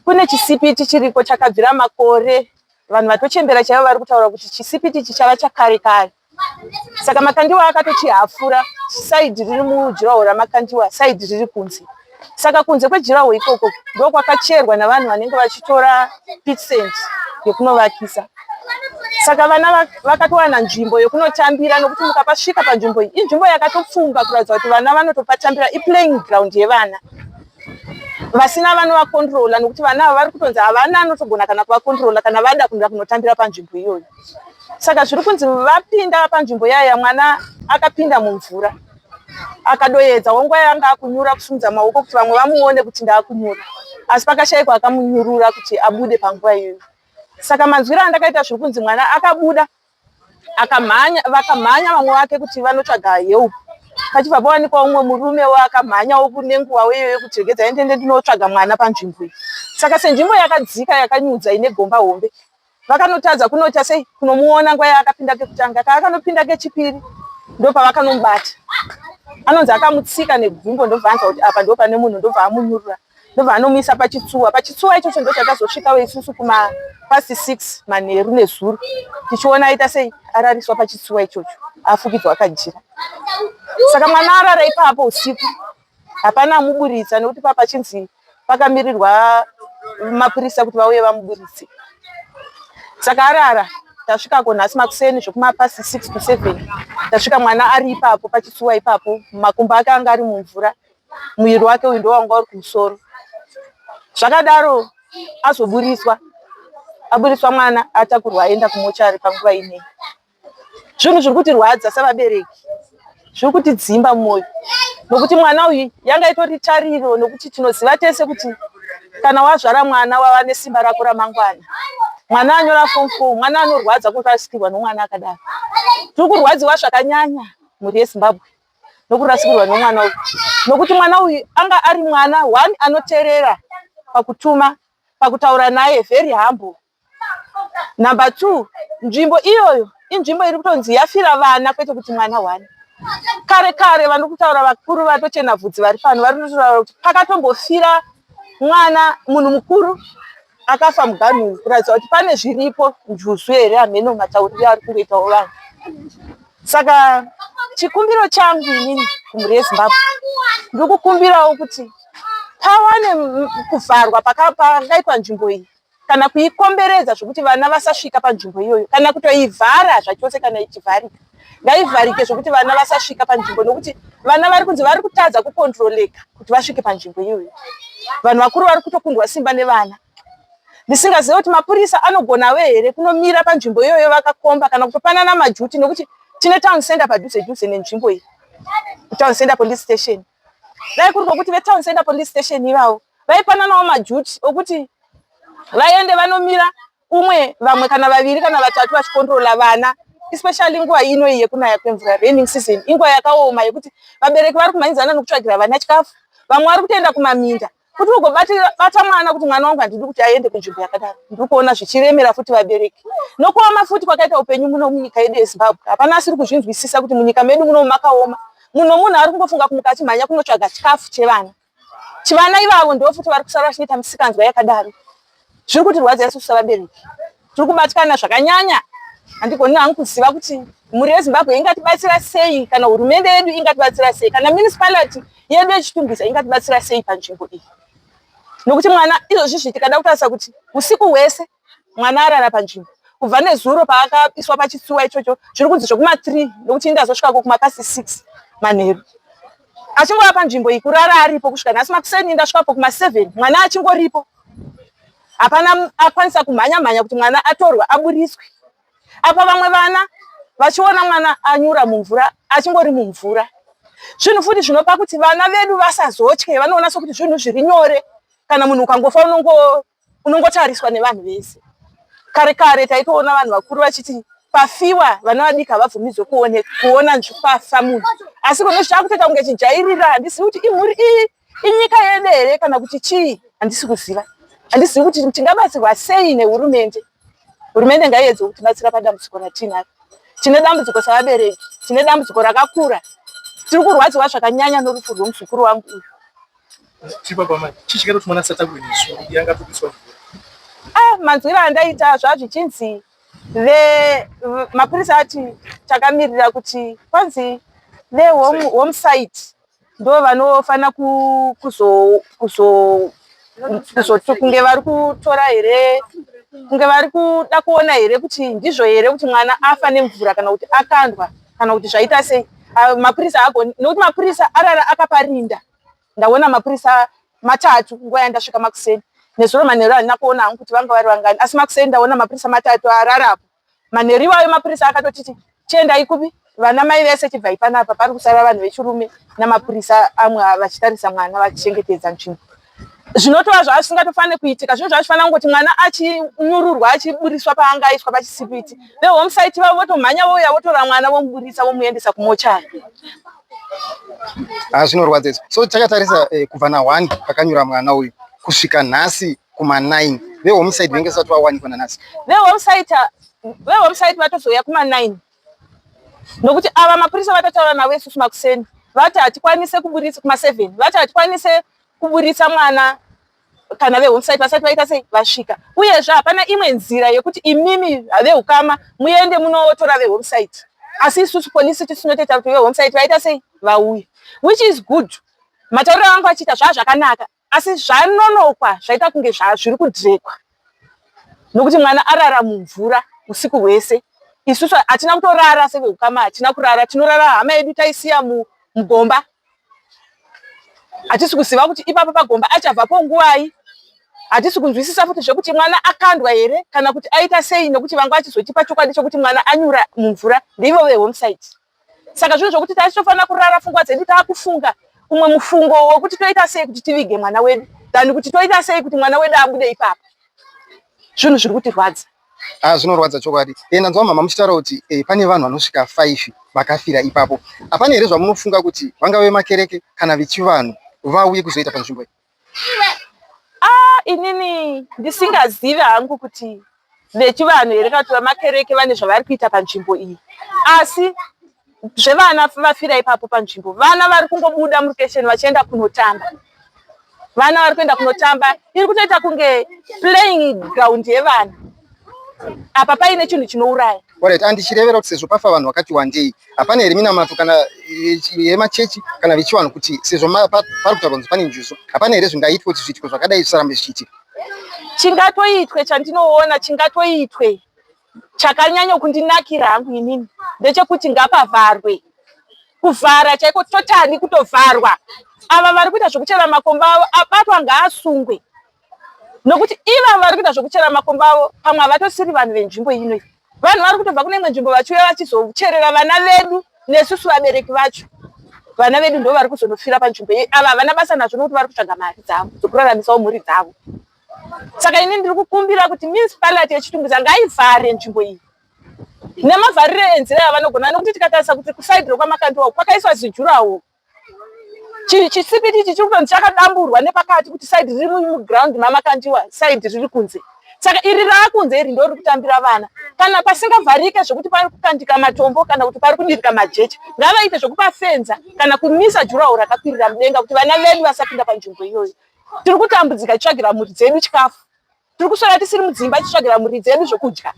Speaker 3: kune chisipiti chiriko chakabvira makore. Vanhu vatochembera chaivo vari kutaura kuti chisipiti ichi chava chakare kare. Saka Makandiwa akatochihafura, saidhi riri mujuraho raMakandiwa, saidhi riri kunze. Saka kunze kwejuraho ikoko ndokwakacherwa navanhu vanenge vachitora pit sand yekunovakisa. Saka vana vakatowana nzvimbo yekunotambira nokuti mukapasvika panzvimbo iyi inzvimbo yakatopfumba kuratidza kuti vana vanotopatambira, iplaying ground yevana vasina vanovakontrola nokuti vana ava vari kutonzi havana anotogona kana kuvakontrola kana vada kuenda kunotambira panzvimbo iyoyo. Saka zviri kunzi vapinda panzvimbo yaya mwana akapinda mumvura akadoedza wanguva yanga akunyura kusimudza maoko kuti vamwe vamuone kuti ndaakunyura asi pakashaikwa akamunyurura kuti abude panguva iyoyo. Saka manzwiro andakaita zviri kunzi mwana akabuda akamhanya vakamhanya vamwe vake kuti vanotsvaga help pachibva pawanikwa umwe murume wakamhanyawo nenguva iyoyo kuti regedzai ndiende ndinotsvaga mwana panzvimbo iyi. Saka senzvimbo yakadzika yakanyudza ine gomba hombe vakanotadza kunoita sei kunomuona nguva yaakapinda kekutanga kaakanopinda kechipiri ndopavakanomubata anonzi akamutsika negumbo ndobva anzwa kuti apa ndopane munhu ndobva amunyurura ndobva anomuisa pachitsuwa. Pachitsuwa ichocho ndochatazosvikawo isusu kuma past 6 manheru nezuro tichiona aita sei arariswa pachitsuwa ichocho afukidzwa akajira. Saka mwana arara ipapo usiku hapana amuburitsa nekuti pa pachinzi pakamirirwa mapurisa kuti vauye vamuburitse. Saka arara tasvikako nhasi makuseni zvekuma past 6 to 7 tasvika mwana ari ipapo pachitsuwa ipapo makumbo ake anga ari mumvura muviri wake uyu ndowanga uri kumusoro. Zvakadaro azoburitswa, aburitswa mwana atakurwa aenda kumochari panguva ineyi. Zvinhu zviri kutirwadza sevabereki, zviri kutidzimba mumwoyo nokuti mwana uyu yanga itori tariro nokuti tinoziva tese kuti kana wazvara mwana wava nesimba rako ramangwana. Mwana anyora form four, mwana anorwadza kurasikirwa nomwana akadaro. Tiri kurwadziwa zvakanyanya mhuri yeZimbabwe. nokurasikirwa nomwana uyu nokuti mwana uyu anga ari mwana one anoterera pakutuma pakutaura naye very humble. Number two, nzvimbo iyoyo inzvimbo iri kutonzi yafira vana kwete kuti mwana one. Kare kare vari kutaura vakuru vatochena vhudzi vari pano vari kutotaura kuti pakatombofira mwana munhu mukuru akafa muganhu uyu kuratidza kuti pane zviripo njuzu here hameno matauriro ari kungoitawo vanhu. Saka chikumbiro changu inini kumhuri yeZimbabwe ndiri kukumbirawo kuti pawane kuvharwa pakaitwa nzvimbo iyi kana kuikomberedza zvekuti vana vasasvika panzvimbo iyoyo kana kutoivhara zvachose kana ichivharika ngaivharike zvekuti vana vasasvika panzvimbo nokuti vana vari kunzi vari kutadza kukontroleka kuti vasvike panzvimbo iyoyo. Vanhu vakuru vari kutokundwa simba nevana. Ndisingazive kuti mapurisa anogonawo here kunomira panzvimbo iyoyo vakakomba kana kutopanana majuti nokuti tine town center padhuze dhuze nenzvimbo iyi, town center police station. Dai kuri kwokuti vetown center police station ivavo vaipananawo majuti okuti vaende vanomira umwe vamwe kana vaviri kana vatatu vachikontrola vana especially nguva ino iyi yekunaya kwemvura raining season inguva yakaoma yekuti vabereki vari kumhanyidzana nokutsvagira vana chikafu vamwe vari kutoenda kumaminda kuti ugobata mwana kuti mwana wangu handidi kuti aende kunzvimbo yakadaro ndiri kuona zvichiremera futi vabereki nokuoma futi kwakaita upenyu muno munyika yedu yeZimbabwe hapana asiri kuzvinzwisisa kuti munyika medu muno makaoma muno munhu ari kungofunga kumuka achimhanya kunotsvaga chikafu chevana chivana ivavo ndivo futi vari kusara vachinoita misikanzwa yakadaro zviri kutirwadza isusu sevabereki tiri kubatikana zvakanyanya handigoni hangu kuziva kuti mhuri yeZimbabwe ingatibatsira sei kana hurumende yedu ingatibatsira sei kana municipality yedu yeChitungwiza ingatibatsira sei panzvimbo iyi nokuti mwana izvozvizvi tikada kutarisa kuti usiku hwese mwana arara panzvimbo kubva nezuro paakaiswa pachitsuwa ichocho zviri kunzi zvekuma 3 nokuti indazosvikako kumapasi 6 manheru achingova panzvimbo iyi kurara aripo kusvika nhasi makuseni ndasvikapo kuma 7 mwana achingoripo hapana akwanisa kumhanya mhanya kuti mwana atorwe aburitswe apa vamwe vana vachiona mwana anyura mumvura achingori mumvura zvinhu futi zvinopa kuti vana vedu vasazotye vanoona sokuti zvinhu zviri nyore kana munhu ukangofa unongotariswa nevanhu vese kare kare taitoona vanhu vakuru vachiti pafiwa vana vadiki havabvumidzwe kuona pafa munhu asi kune zvakutoita kunge chijairira handizivi kuti imhuri iyi inyika yedu here kana kuti chii handisi kuziva handizivi kuti tingabatsirwa sei nehurumende hurumende ngaiedze kutibatsira padambudziko ratinaro tine dambudziko savabereki tine dambudziko rakakura tiri kurwadziwa zvakanyanya norufu rwemuzukuru wangu uyu ah, manzwiro andaita zvazvichinzi ve mapurisa ati takamirira kuti kwanzi vehome site ndo vanofanira kunge vari kutora here Kunge vari kuda kuona here kuti ndizvo here kuti mwana afa nemvura kana kuti akandwa kana kuti zvaita sei. Mapurisa haagoni nekuti mapurisa arara akaparinda. Ndaona mapurisa matatu nguva yandasvika makuseni. Nezuro manheru handina kuona hangu kuti vanga vari vangani asi makuseni ndaona mapurisa matatu ararapo. Manheru iwayo mapurisa akatotiti chiendai kupi vana mai vese chibvai panapa pari kusara vanhu vechirume namapurisa amwe vachitarisa mwana vachichengetedza nzvimbo. Zvinotova zvazvisingatofanire kuitika zvinhu zvazvifanira kungoti mwana achinyururwa achiburiswa paanga aiswa pachisipiti vehomesite vavo votomhanya vouya votora mwana vomuburitsa vomuendesa kumochari.
Speaker 6: Ah, zvinorwadza izvi. So takatarisa eh, kubva na 1 pakanyura mwana uyu kusvika nhasi kuma 9 vehomeside venge vasati vawanikwa nanhasi.
Speaker 3: Vehomesite vehomesite vatozouya kuma 9 nokuti ava mapurisa vatotaura navo isusu makuseni vati hatikwanise kuburitsa kuma 7 vati hatikwanise kuburitsa mwana kana vehomesite vasati vaita sei vasvika uyezve hapana imwe nzira yekuti imimi veukama muende munotora vehomesite asi isusu polisi tisinotoita kuti vehomesite vaita sei vauye which is good matauriro avangu achiita zvaa zvakanaka asi zvanonokwa zvaita kunge zviri kudrekwa nokuti mwana arara mumvura usiku hwese isusu hatina kutorara seveukama hatina kurara tinorara hama yedu taisiya mugomba hatisi kuziva kuti ipapo pagomba achabvapo nguvai hatisi kunzwisisa futi zvekuti mwana akandwa here kana kuti aita sei nekuti vanga vachizotipa chokwadi chokuti mwana anyura mumvura ndivo vehomesite saka zvinhu zvokuti tachitofanira kurara pfungwa dzedu taakufunga umwe mufungo wekuti toita sei kuti tivige mwana wedu than kuti toita sei kuti mwana wedu abude ipapo zvinhu zviri kutirwadza.
Speaker 6: Ah, zvinorwadza chokwadi. Eh, ndanzwa mama muchitaura kuti eh, pane vanhu vanosvika 5 vakafira ipapo. Hapana here zvamunofunga kuti vangave vemakereke kana vechivanhu vauye kuzoita panzvimbo iyi?
Speaker 3: Ah, inini ndisingazive hangu kuti vechivanhu here kana kuti vemakereke vane zvavari kuita panzvimbo iyi asi zvevana vafira ipapo panzvimbo vana vari kungobuda murukesheni vachienda kunotamba vana vari kuenda kunotamba iri kutoita kunge playing ground yevana apa paine chinhu chinouraya
Speaker 6: Alright, andichirevera kuti sezvo pafa vanhu vakati wandei hapana here minamato kana eh, yemachechi kana vechivanhu kuti sezvo pari kutaurwa kunzi pane njuzu hapana here zvingaitwe kuti zviitiko zvakadai zvisarambe zvichiitika
Speaker 3: chingatoitwe chandinoona chingatoitwe Chakanyanya kundinakira hangu inini ndechekuti ngapavharwe. Kuvhara chaiko totally kutovharwa. Ava vari kuita zvekuchera makomba avo abatwa ngaasungwe. Nokuti ivava vari kuita zvekuchera makomba avo pamwe havatosiri vanhu venzvimbo ino iyi. Vanhu vari kutobva kune imwe nzvimbo vachiuya vachizocherera vana vedu nesusu vabereki vacho. Vana vedu ndo vari kuzonofira panzvimbo iyi. Ava havana basa nazvo nokuti vari kutsvaga mari dzavo dzokuraramisawo mhuri dzavo. Saka ini ndiri kukumbira kuti municipality yeChitungwiza ngaivhare nzvimbo iyi nemavharire enzira yavanogona nekuti tikatarisa kuti kusaidhi rekwamakandiwa kwakaiswa zijurawo chisipiti ichi chiri kutonzi chakadamburwa nepakati kuti saidhi riri muground mamakandiwa saidhi riri kunze saka iri raakunze iri ndo riri kutambira vana kana pasingavharike zvekuti pari kukandika matombo kana kuti pari kudirika majecha ngavaite zvekupafenza kana kumisa jurawo rakakwirira mudenga kuti vana vedu vasapinda panzvimbo iyoyo Tiri kutambudzika tichitsvagira mhuri dzedu chikafu. Tiri kuswera tisiri mudzimba tichitsvagira mhuri dzedu zvokudya.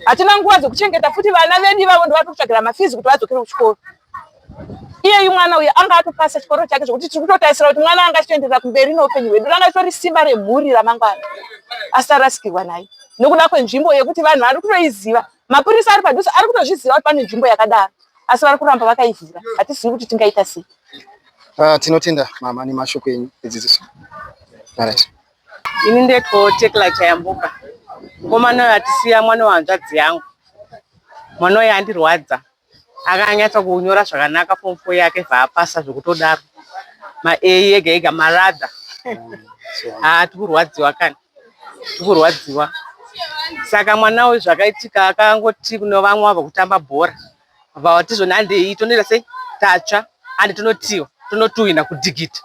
Speaker 3: Hatina nguva dzekuchengeta futi vana vedu ivavo ndovatiri kutsvagira mafizi kuti vadzokere kuchikoro. Iyeyu mwana uyu anga atopasa chikoro chake zvekuti tiri kutotarisira kuti mwana anga achitoenderera kumberi neupenyu hwedu. Ranga ritori simba remhuri ramangwana asi tarasikirwa naye nekuda kwenzvimbo yekuti vanhu vari kutoiziva. Mapurisa ari padhuze ari kutozviziva kuti pane nzvimbo yakadaro asi vari kuramba vakaivhura. Hatizivi kuti tingaita sei.
Speaker 6: Uh, tinotenda mama nemashoko enyu edzidziso. Alright.
Speaker 4: Ini ndetwo Tekla Chayambuka. Mukomana uyo atisiya mwana wehanzvadzi yangu. Mwana uyo andirwadza. Akanyatsa kunyora zvakanaka form 4 yake bvaapasa zvekutodaro. Ma A ega ega maradha. Haa tikurwadziwa kani. Tikurwadziwa. Saka mwana uyu zvakaitika akangoti kune vamwe vabva kutamba bhora. Vati zvona handei tonoita sei tatsva handi tonotiwa tonotuhwina kudhigita.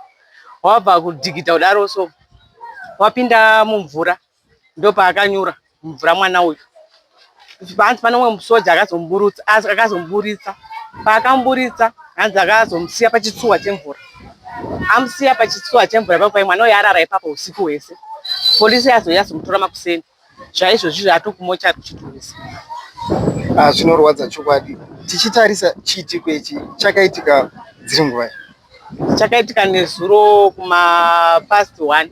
Speaker 4: Wabva kudhigita kudaro so wapinda mumvura ndopaakanyura mumvura mwana uyu. Hanzi pane umwe musoja akazomuburutsa akazomuburitsa. Paakamuburitsa hanzi akazomusiya pachitsuwa chemvura. Amusiya pachitsuwa chemvura ipapo mwana uyu arara ipapo usiku hwese. Polisi yazouya yazomutora makuseni. Zvaizvozvi zvatokumochari kuChitungwiza.
Speaker 6: Ah, zvinorwadza chokwadi. Tichitarisa chiitiko ichi chakaitika dziri nguvai?
Speaker 4: Chakaitika nezuro kuma past 1.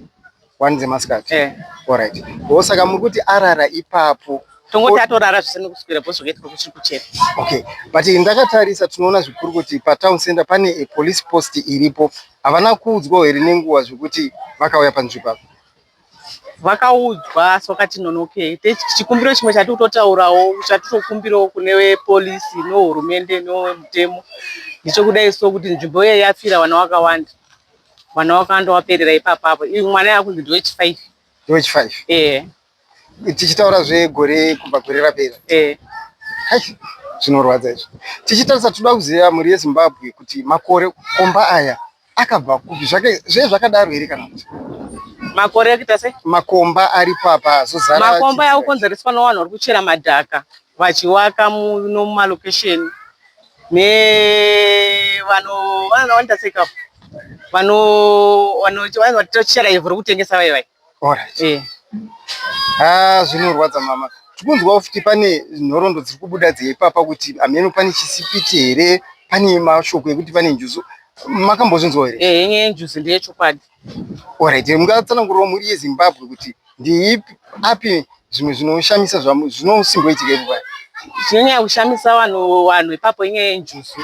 Speaker 6: One dzemasikati. Eh. Alright. Oh, saka muri kuti arara ipapo.
Speaker 4: Tongoti atorara zvese nekuswera bho zvakaitwa kuchiri kuchera.
Speaker 6: Okay. But ndakatarisa tinoona zvikuru kuti patown center pane a police post iripo. Havana kuudzwawo here nenguva zvekuti vakauya panzvimbo apa?
Speaker 4: Vakaudzwa asi vakati nonokei. Chikumbiro chimwe chatiri kutotaurawo chatitokumbirawo kune vepolisi nehurumende nemutemo ndechekudai so kuti nzvimbo iye yafira vana vakawanda. Vana vakawanda vaperera ipapapo. Mwana yakunzi ndewechi 5.
Speaker 6: Ndewechi 5?
Speaker 4: Eh.
Speaker 6: Tichitaura zvegore kubva gore rapera.
Speaker 4: Eh.
Speaker 6: Hai, zvinorwadza izvi. Tichitarisa toda kuziva mhuri yeZimbabwe kuti makore komba aya akabva kupi zvake zve zvakadaro here kana kuti
Speaker 4: makore akuita sei
Speaker 6: makomba aripo apa azozara
Speaker 4: makomba yakukonzereswa nevanhu vari kuchera madhaka vachiwaka muno mumalokesheni nevano vanoita sei kapo vano vanochera ivhu rekutengesa vai vai
Speaker 6: Alright. Eh. Ah, zvinorwadza mama. Tikunzwawo futi pane nhoroondo dziri kubuda dzeipapa kuti hameno pane chisipiti here, pane mashoko ekuti pane njuzu. Makambozvinzwawo here?
Speaker 4: Eh, nyaya yenjuzu ndeyechokwadi.
Speaker 6: Alright, mungatsanangurirawo mhuri yeZimbabwe kuti ndeipi api zvimwe zvinoshamisa zvinosimboitika ipo paya?
Speaker 4: Chinonyanya kushamisa vanhu vanhu ipapo inyaya yenjuzu.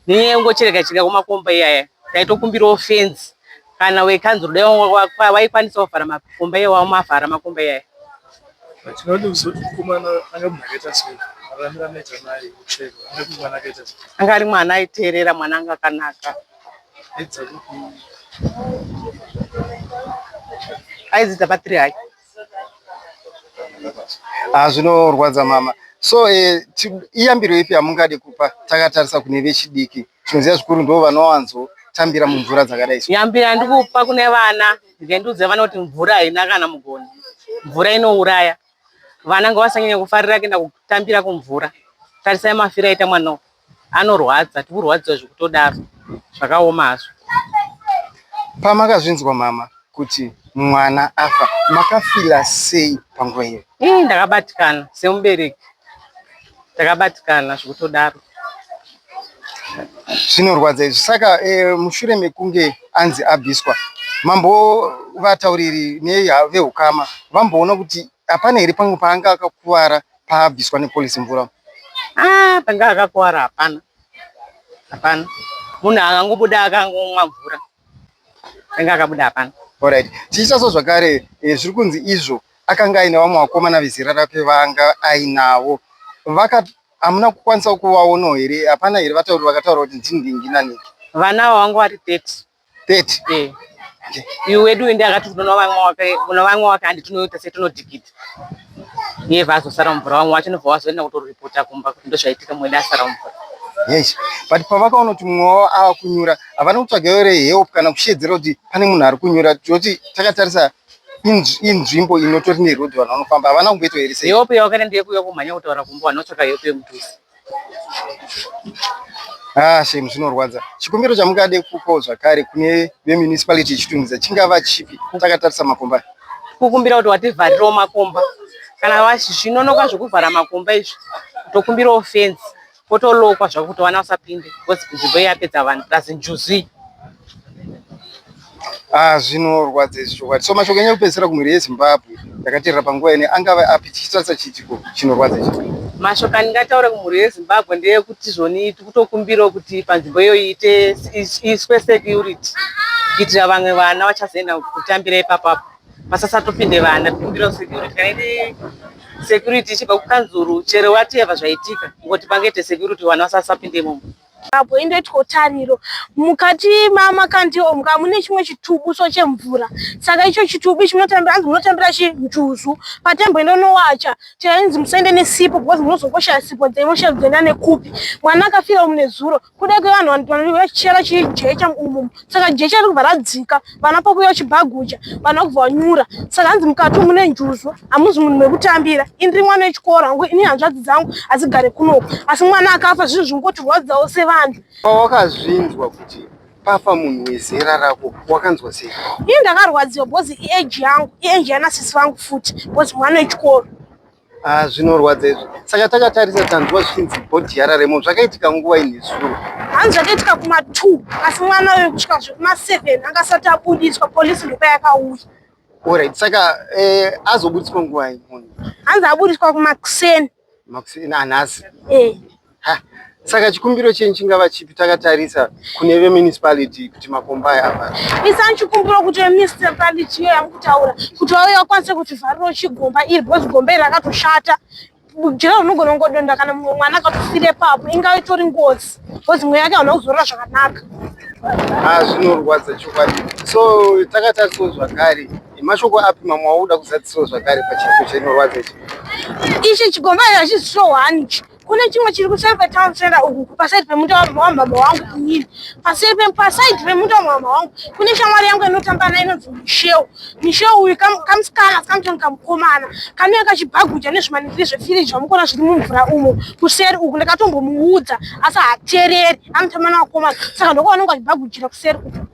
Speaker 4: Nenyaya yekungochereka chereka kwemakomba iyaya. Taitokumbirawo fenzi kana wekanzuru dai vaikwanisa kuvhara makomba iwawo mavhara makomba iyaya.
Speaker 9: Tinoda kuzoti mukomana anga munhu akaita sei mararamiro anoita naye kuchero anga mwana akaita sei
Speaker 4: anga ari mwana aiteerera mwana anga akanaka
Speaker 9: aidza kupi
Speaker 4: aidzidza pa 3 high
Speaker 6: Ah, zvinorwadza mama so eh, iyambiro ipi yamungade kupa takatarisa kune vechidiki tinoziva zvikuru ndo vanowanzotambira mumvura dzakadai so
Speaker 4: yambiro yandikupa kune vana ndingandiudza vana kuti mvura haina kana mugoni mvura inouraya vana ngavasanyanya kufarira kuenda kutambira kumvura tarisai mafiro aita mwana uyu anorwadza tikurwadziwa zvekutodaro zvakaoma hazvo
Speaker 6: pamakazvinzwa mama kuti mwana afa makafila sei panguva iyo
Speaker 4: ii ndakabatikana semubereki ndakabatikana zvekutodaro
Speaker 6: zvinorwadza izvi saka e, mushure mekunge anzi abviswa mambovatauriri neveukama vamboona kuti hapana here pamwe paanga akakuvara paabviswa nepolisi mvura
Speaker 4: ah panga akakuvara hapana hapana munhu akangobuda akangomwa mvura anga akabuda hapana
Speaker 6: Alright. Tichiita zvakare eh, zviri kunzi izvo akanga aine vamwe vakomana vezera rake vaanga ainavo vaka hamuna kukwanisa kuvaonawo here hapana here vatauri vakataura kuti ndini naniki
Speaker 4: vana ava vanga vari 30
Speaker 6: 30
Speaker 4: eh iwe wedu ende akati kuno vamwe wake kuno vamwe wake handi tinoita setinodhikita iye vazosara mvura vamwe vacho nobva vazoenda kutoripota kumba kuti ndozvaitika mwedu asara mvura
Speaker 6: yes but pavakaona kuti mumwe wavo ava kunyura havana kutsvaga here help kana kushedzera kuti pane munhu ari kunyura toti takatarisa inzvimbo inotori neroad vanhu vanofamba havana kumboitwa here
Speaker 4: sei help yavakaita ndeyekuuya kumhanya kutaura kumba vanotsvaka help yemudhuze
Speaker 6: Ah, shame zvinorwadza. Chikumbiro chamungade kupawo zvakare kune vemunicipality yeChitungwiza chingava chipi takatarisa makomba?
Speaker 4: Kukumbira kuti wativharirewo makomba kana zvinonoka zvekuvhara makomba izvi tokumbirawo fenzi potolokwa zvako kuti vana vasapinde because nzvimbo iyi yapedza vanhu plus njuzu iyi.
Speaker 6: Ah, zvinorwadza izvi chokwadi. So mashoko enyu ekupedzisira kumhuri yeZimbabwe yakateerera panguva ino angave api tichitarisa chiitiko chinorwadza ichi?
Speaker 4: Mashoko andingataure kumhuri yeZimbabwe ndeyekuti zvoni tikutokumbirawo kuti panzvimbo iyoyi iite iiswe security kuitira vamwe vana vachazoenda kutambira ipapapo pasasatopinde vana tikumbirawo security kana iri security ichibva kukanzuru chero whatever zvaitika kungoti pangaite security vana vasasapinde imomo.
Speaker 5: Apo indoitwa tariro mukati mamakandiwa umu mune chimwe chitubu so chemvura saka icho chitubu ichi munotambira hanzi munotambira chinjuzu patamboenda unowacha tainzi musaende nesipo because munozongoshaya sipo dzemoshaya dzoenda nekupi mwana akafira umu nezuro kudai kwevanhu vanochera chijecha umu saka jecha riri kubva radzika vana pakuuya chibhaguja vana kubva vanyura saka hanzi mukati umu mune njuzu hamuzi munhu mekutambira ini ndiri mwana wechikoro hangu ini hanzvadzi dzangu hadzigare kunoku asi mwana akafa zvinhu zvingotirwadzawo sevanhu
Speaker 6: Pawakazvinzwa kuti pafa munhu wezera rako wakanzwa sei?
Speaker 5: Ini ndakarwadziwa because iage yangu iage yana sisi vangu futi because mwana wechikoro
Speaker 6: Ah, zvinorwadza izvi. Saka takatarisa tanzwa zvichinzi bhodhi yararemo zvakaitika nguva ini zuro.
Speaker 5: Hanzi zvakaitika kuma 2 asi mwana uyu kusvika zvekuma 7 anga asati abudiswa polisi ndopa yakauya.
Speaker 6: Alright, saka eh, azoburitswa nguvai munhu?
Speaker 5: Hanzi aburitswa kumakuseni.
Speaker 6: Makuseni anhasi.
Speaker 5: Eh.
Speaker 6: Ha. Saka chikumbiro chenyu chingava chipi takatarisa kune vemunicipality kuti makomba aya avharwe?
Speaker 5: Isani chikumbiro kuti vemunicipality iyo yamukutaura kuti vauye vakwanise kutivharirawo chigomba iri because gomba iri rakatoshata. Jira rinogona kungodonda kana mumwe mwana akatofira ipapo ingave itori ngozi because mweya yake hauna kuzorora zvakanaka.
Speaker 6: Ah, zvinorwadza chokwadi. So takatarisawo zvakare mashoko api mamwe auda kuzadzisawo zvakare pachiito chinorwadza ichi?
Speaker 5: Ichi chigomba ichi hachisi hwani ichi. Kune chimwe chiri kuseri kwetown center uku pasaidi pemunda wamama wangu inini. Paseri pasaidi pemunda wamama wangu kune shamwari yangu inotamba nayo inonzi Michelle. Michelle uyu kamusikana asi kamuchani kamukomana kanouya kachibhaguja nezvimaningiri zvefiriji zvamukona zviri mumvura umo kuseri uku. Ndakatombomuudza asi haatereri anotamba navakomana saka ndokwavanonge vachibhagujira kuseri uku.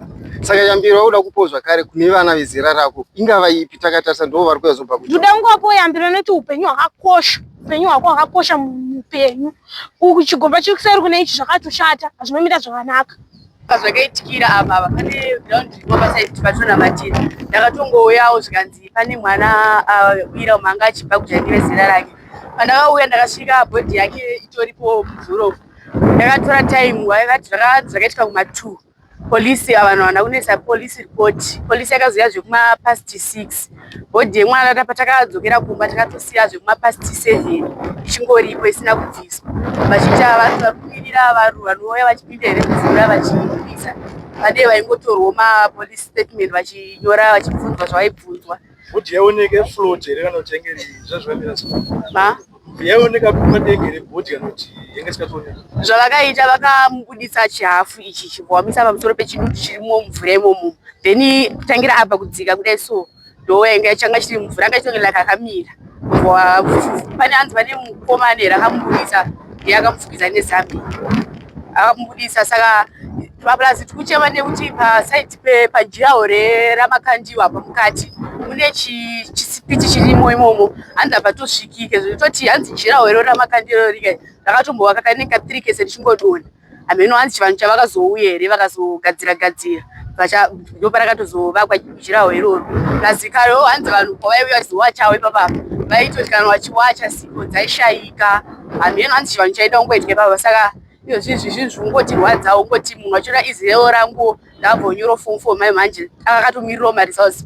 Speaker 6: Saka yambiro yauda kupawo zvakare kune vana vezera rako ingava ipi takatarisa ndoo vari kuuya zobhaguja?
Speaker 5: Ndoda kungovapawo yambiro inoti upenyu hwakakosha. Upenyu hwako hwakakosha muupenyu. Uku chigomba chiri kuseri kune ichi zvakatoshata hazvinomira zvakanaka.
Speaker 12: Pazvakaitikira apa apa pane ground riripo pasaidi patinonamatira ndakatongouyawo zvikanzi pane mwana awira umu anga achibva kujainira zera rake. Pandakauya ndakasvika bhodhi yake itoripo muzuro ndakatora time vaivati zvakaitika kuma 2 Police vanhu havana kunoisa police report. Police yakazouya zvekuma past 6. Body yemwana patakadzokera kumba takatosiya zvekuma past 7 ichingoripo isina kubviswa. Vachiita vanhu vari kumirira vanouya vachipinda here mvura vachibvisa. Vade vaingotorwawo ma police statement vachinyora vachibvunzwa zvavaibvunzwa.
Speaker 9: Body yaioneka float here kana kuti yange iri zvazvakamira sei?
Speaker 12: Ma?
Speaker 9: Yaioneka padenga here body kana kuti yange isingatooneki?
Speaker 12: Zvavakaita vakamubuditsa chihafu ichi chibva wamisa pamusoro pechidutu chirimo mumvura imomo then kutangira apa kudzika kudai so ndoyanga changa chiri mumvura anga chitonge like akamira pane hanzi pane mukomana here akamubuditsa ndiye akamufukidza nezambia akamubuditsa saka plus tikuchema nekuti pasaidi pajiraho ramakandiwa apa mukati mune chisipiti chirimo imomo hanzi hapatosvikike zvekutoti hanzi jiraho iro ramakandiwa rika rakatombovaka kanenge ka 3 kese richingodonha hameno hanzi chivanhu chavakazouya here vakazogadzira gadzira ndoparakatozovakwa jiraho iroro plus karewo hanzi vanhu pavaiuya vachizowachawo ipapapa vaitoti kana vachiwacha sipo dzaishaika hameno hanzi chivanhu chaida kungoitika ipapa saka Izvozvi izvi zvinhu zvinongotirwadza ungoti munhu achiona izero rangu ndabvonyora form four mai manje akakatomirirawo maresults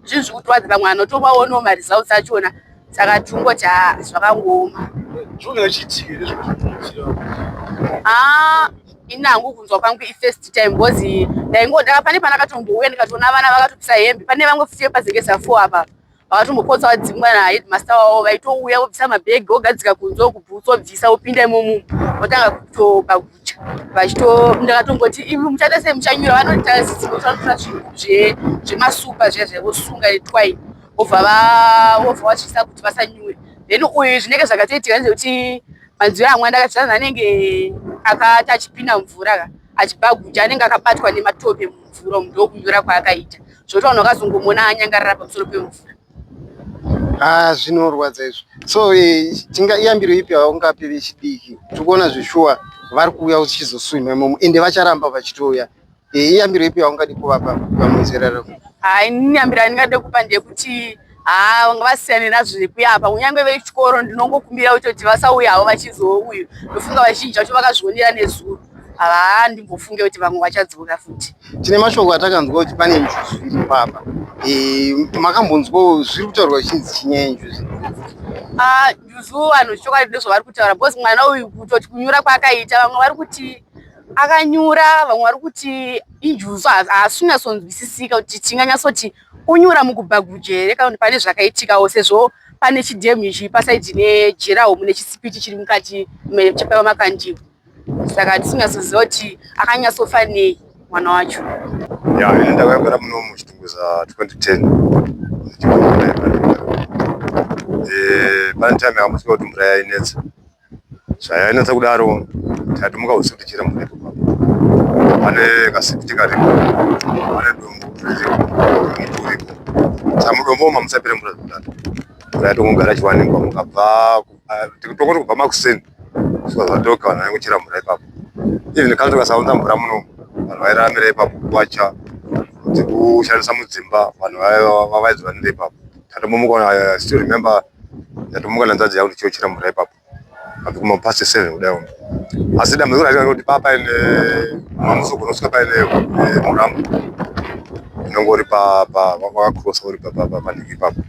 Speaker 12: zvinhu zviri kutirwadza pamwe anotomaonawo maresults achona saka tingoti haa zvakangooma haa ini hangu kunzwa kwangu ifirst time because ndaingoda pane pandakatombouya ndikatoona vana vakatopisa hembe pane vamwe futi vepazengeza four apa vakatombopotsa vadzingwa naheadmaster wavo vaitouya vobvisa mabhegi vogadzika kunze kubhutsu vobvisa vopinda imomo votanga kutobagucha vachito ndakatomboti imi muchaita sei muchanyura vanoita vanotora zvinhu zvemasupa zviya zviya vosunga netwaini vobva vobva vachiisa kuti vasanyure then uyu zvinenge zvakatoitika ndezvekuti manzwiro amwe andakati zvanzi anenge akati achipinda mvura ka achibagucha anenge akabatwa nematope mumvura umu ndokunyura kwaakaita zvekuti vanhu vakazongomuona anyangarara pamusoro pemvura.
Speaker 6: Ah, zvinorwadza izvi. So eh, tinga iyambiro ipi yaungape vechidiki? Tiri kuona zveshuwa vari kuuya uchizoswima imomo ende vacharamba vachitouya. Eh, iyambiro ipi yaungadi kuvapa vamwezera rako?
Speaker 12: Haa, inini yambiro yandingade kupa ndeyekuti haa vanga vasiyane nazvo zvekuya apa kunyange vechikoro ndinongokumbira kutoti vasauya havo vachizouyu ndofunga vazhinji vacho vakazvionera nezuro haa ndimbofunge kuti vamwe vachadzoka futi.
Speaker 6: Tine mashoko atakanzwa kuti pane njuzu iripo apa. E, makambonzwawo zviri kutaurwa zvichinzi chinyaya njuzu?
Speaker 12: Ah, njuzu vanhu chokwadi ndozvavari kutaura because mwana uyu kutoti kunyura kwaakaita vamwe vari kuti akanyura vamwe vari kuti injuzu haasi kunyatsonzwisisika kuti tinganyatsoti kunyura mukubhaguja here kana kuti pane zvakaitikawo sezvo pane chidhemu ichi pasaidhi nejeraho mune chisipiti chiri mukati chepamakandiwa saka tisingazoziva kuti akanyatsofa nei mwana wacho.
Speaker 2: Ya, ini ndakagara muno muChitungwiza 2010 eh, pane time yakambosvika kuti mvura yainetsa zvayainetsa kudaro taitomuka usiku tichiera mvura ipapo pane kasipiti karipo pane dombo riripo muti uripo saka mudombo umu hamusapere mvura zvekudaro mvura yatongogara ichiwanikwa mukabva tongoti kubva makuseni kusvika zvadoka vanhu vaingochera mvura ipapo even kanzi ukasaunza mvura muno vanhu vairaramira ipapo kuwacha
Speaker 13: dzekushandisa mudzimba vanhu vaidziwanira ipapo. Tatombomuka, I still remember ndatomuka nehanzvadzi yangu tichiochera mvura ipapo apo kuma past 7 kudai uno. Asi dambudziko racho ndekuti paa paine mamusi unosvika paine murambo unenge uri wakakrosa uri panhiki ipapo.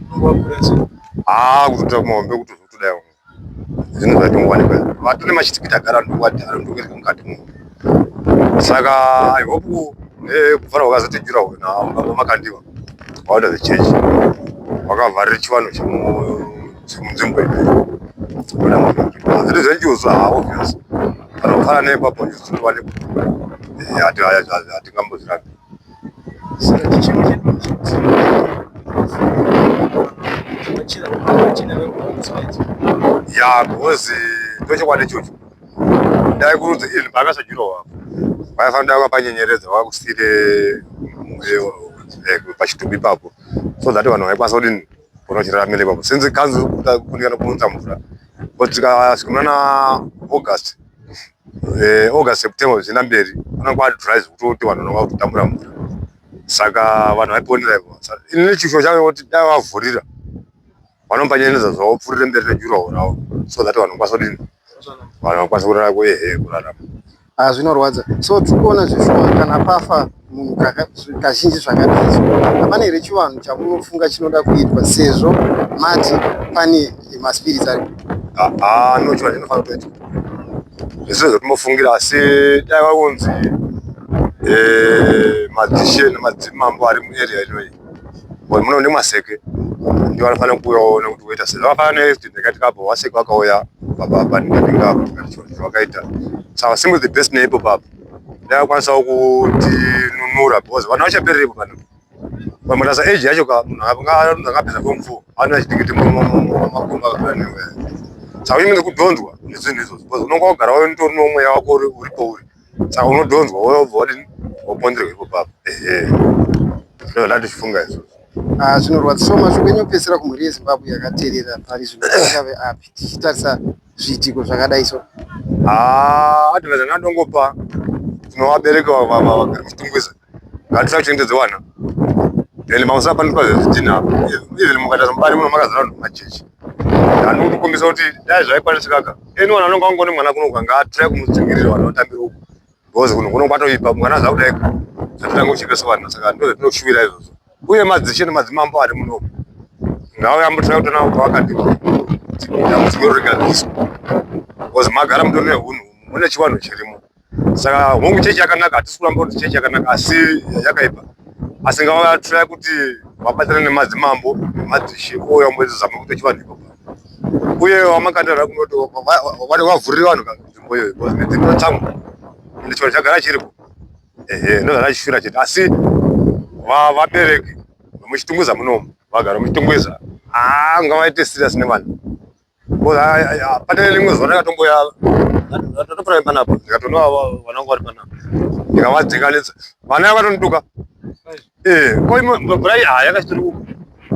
Speaker 13: Haa kutoita kumahombe kutodai uno. Zvinhu zvatingowanikwa vatone machitipiti agara ndokuereka mukati umu. Saka I hope nekuvhara kwakazoita juraho namakandiwa vaona the church vakavharira chivanhu chemunzvimbo ino. Zvinhu zvenjuzu haa obvious panofana neipapo njuzu dzinowanikwa hatingambozvirambi.
Speaker 14: Saka chichemo chedu ndechekuti vachena vachena vekumuspaiti.
Speaker 13: Ya because ndochokwadi ichocho. Dai kurudzi ini pakasajurawo apo. Vaifanira vakapanyenyeredza vakusire pachitumbi ipapo so that vanhu vaikwanisa kudini kunochiraramira ipapo since kanzuru kundikana kuunza mvura but tikasvika muna August August September zvichienda mberi kunenge kwadry zvekutoti vanhu vanenge vakutotambura mvura saka vanhu vaiponera ipapo. Ini chishuwo changu kuti dai vavhurira vanopanyenyeredza zvavo vopfuurire mberi nejuraho ravo so that vanhu vanokwanisa kudini vanhu vanokwanisa kurarama ehe kurarama.
Speaker 6: Ah, zvinorwadza so tiri kuona zveshuwa kana pafa munhu kazhinji zvakadai so hapana here chivanhu chamunofunga chinoda kuitwa sezvo mati pane maspirits ari
Speaker 13: Ah, no chivanhu chinofanira kutoitwa zvisizvo zvatinofungira asi dai vakunzi madzishe nemadzimambo ari muarea inoyi muno nemaseke ndiwo anofanira kuuyawo nekuti voita sei zvakafanana neaccident yakaitika apo vaseke vakauya panhinga apo vakaita saka simple the best neipo papo dai vakwanisawo kutinunura because vanhu vachaperera ipo pano pamatasa age yacho ka munhu angapedza form 4 anouya achitikiti makumba akakura newe saka unyenge kudhonzwa nezvinhu izvozvo because unonga wagara utori nomweya wako uri pauri saka unodhonzwa wobva wadini woponderwa ipo papo ehe ndozvandandichifunga izvozvo.
Speaker 6: Ah, zvinorwadza so mashoko enyu ekupedzisira kumhuri yeZimbabwe yakateerera pari zvino angave api tichitarisa zviitiko zvakadai so?
Speaker 13: Ah, advice ndinongopa kune vabereki vagere muChitungwiza ngatisachengetedze vana then mamusana panoitwa zvezvidhina apa even mukaita mubani muno makazara vanhu vemachechi ndinokutokumbisa kuti dai zvaikwanisika anyone anonga angone mwana kuno ngaatry kumudzingirira vanhu vatambire uko because kuno kuno kwatoipa mwana zvakudai zvatotanga kuchekesa vanhu saka ndozvatinoshuvira izvozvo uye madzishe nemadzimambo ari muno ngauya ambotry kutona pavakati dambudziko rigadziriswa because magara mutori nehunhu mune chivanhu chirimo saka hongu chechi yakanaka hatisi kuramba kuti chechi yakanaka asi yakaipa asi ngavatraya kuti vabatsirane nemadzimambo nemadzishe ouya vambozama kuita chivanhu ipapo uye vamakandara kunoti vavhurire vanhu nzvimbo iyoyo because midzimu inotsamwa ende chivanhu chagara chiripo ehe ndozvandachishuvira chete asi vabereki vemuchitungwiza munomu vagara muchitungwiza haa ngavaite serious nevana Pane rimwe zuva ndakatomboya ndatopfuura panapa ndikatoona vana vangu vari panapa ndikavadzinganidza vana vakatonituka eh ko imwe mvura iyi haa yakachitori uko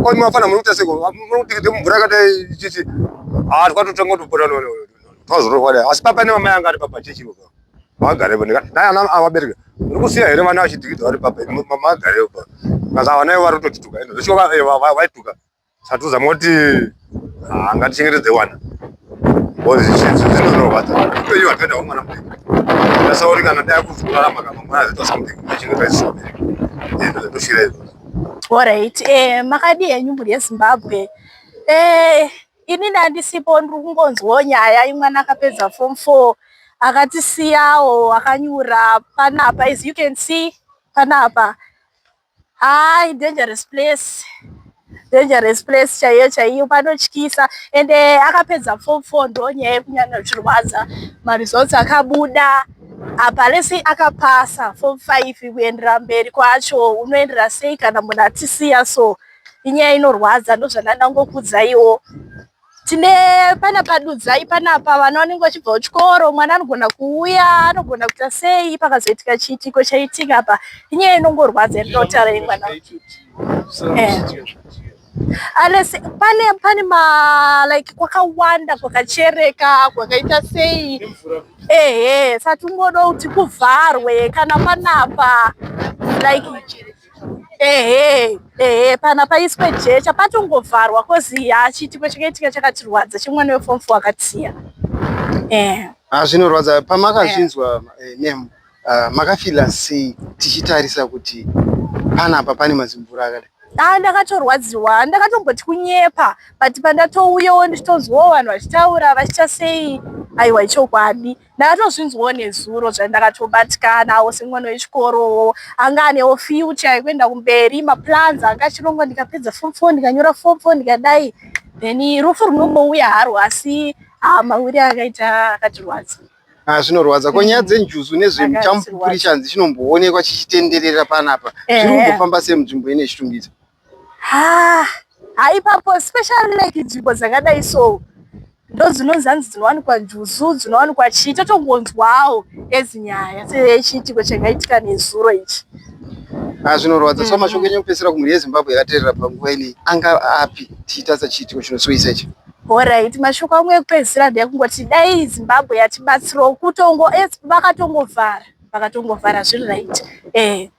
Speaker 13: ko imwe vafana muri kuita seiko muri kutikiti mvura yakadai ichichi haa twatotanga kutopota twazororwa dai asi papa nemamai anga ari papa chechi ivo vagarepo ndikati dai ana avabereki muri kusiya here vana vachidhikidza vari papa magarepo kaza vana ivo vari kutotituka ende zveshuwa vaituka Saka tozama kuti ah, ngatichengetedze wana because zvinorwadza upenyu hwatoenda hwemwana mudiki ndasauri kana dai kuzorarama kana mwana azoita something achengetwa isusu vabereki ndozvatosvira izvozvo.
Speaker 5: Alright, eh, makadii henyu mhuri yeZimbabwe? Eh, ini ndandisipo ndiri kungonzwawo nyaya imwana akapedza form 4 akatisiyawo akanyura panapa as you can see panapa Haa idangerous place dangerous place chaiyo chaiyo panotyisa ende akapedza form 4 ndonyaya yekunyanya kuchirwadza maresults akabuda apa lese akapasa form 5 kuendera mberi kwacho unoendera sei kana munhu atisiya so inyaya inorwadza ndozvandandangokuudzaiwo Tine pana padudzai panapa vana vanenge vachibva kuchikoro mwana anogona kuuya anogona kuita sei pakazoitika chiitiko chaitika apa inyaya inongorwadza yandinotaura yemwana unless pane pane ma like kwakawanda kwakachereka kwakaita sei ehe saka tingoda kuti kuvharwe kana panapa like. Ehe, ehe, pana paiswe jecha patongovharwa kozi ya chiitiko chakaitika chakatirwadza chemwana weform 4 akatisiya. Eh.
Speaker 6: Ah, zvinorwadza pamakazvinzwa eh, ma'am ah, makafila sei tichitarisa kuti panapa pane mazimvura akadai?
Speaker 5: Ah, ndakatorwadziwa ndakatomboti kunyepa but pandatouyawo ndichitonzwawo vanhu vachitaura vachiita sei aiwa ichokwadi Ndakatozvinzwawo nezuro zvandakatobatikanawo semwana wechikorowo anga anewo future yekuenda kumberi maplans anga achironga ndikapedza form four ndikanyora form four ndikadai then rufu runongouya harwo asi ah, mawiri akaita akatirwadza.
Speaker 6: Ah, zvinorwadza ko nyaya dzenjuzu nezvemuchamupupuri chanzi chinomboonekwa chichitenderera panapa zviri kumbofamba sei munzvimbo ine Chitungwiza?
Speaker 5: Ha, ha ipapo especially like nzvimbo dzakadai so ndodzinonzi hanzi dzinowanikwa njuzu dzinowanikwa chii totongonzwawo ezi nyaya sechiitiko chakaitika nezuro ichi.
Speaker 6: Ah, zvinorwadza so mashoko enyu ekupedzisira kumhuri yeZimbabwe yakateerera panguva inei anga api tichitarisa chiitiko chinosuwisa ichi?
Speaker 5: Horait, mashoko angu ekupedzisira ndeyekungoti dai Zimbabwe yatibatsirawo kutongo vakatongovhara vakatongovhara zviri right eh.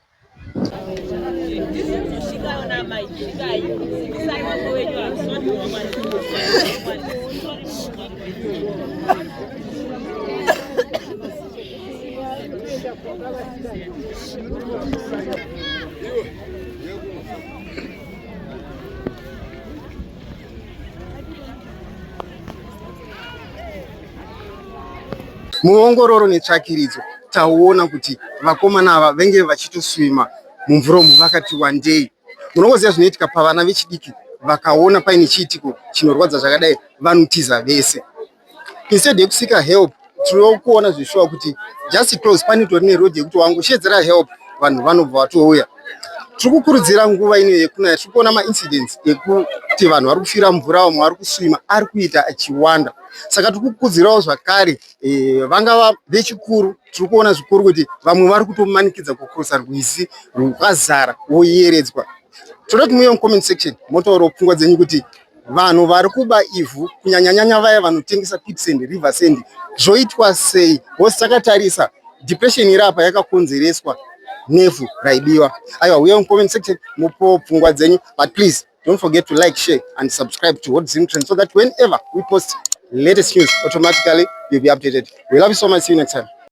Speaker 6: Muongororo netsvakiridzo taona kuti vakomana ava venge vachitoswima mumvura umu vakati wandei. Munongoziva zvinoitika pavana vechidiki vakaona paine chiitiko chinorwadza zvakadai vanotiza vese. Instead yekusika help tiri kuona zveshuwa kuti just close panotori neroad yekuti wangoshedzera help vanhu vanobva vatouya. Tiri kukurudzira nguva ino yekunaya tiri kuona maincidents ekuti vanhu vari kufira mvura vamwe vari kuswima ari kuita achiwanda. Saka tiri kukurudzirawo zvakare e, vangava vechikuru tiri kuona zvikuru kuti vamwe vari kutomanikidza kukurosa rwizi rwakazara woyeredzwa. Toda kuti muuye mucomment section motaurawo pfungwa dzenyu kuti vanhu vari kuba ivhu kunyanyanyanya vaya vanotengesa quicksand river sand zvoitwa sei because takatarisa depression iri apa yakakonzereswa nevhu raibiwa aiwa huya mucomment section mupowo pfungwa dzenyu but please don't forget to like share and subscribe to Hot Zim Trend so that whenever we post latest news automatically you'll be updated we love you so much see you next time.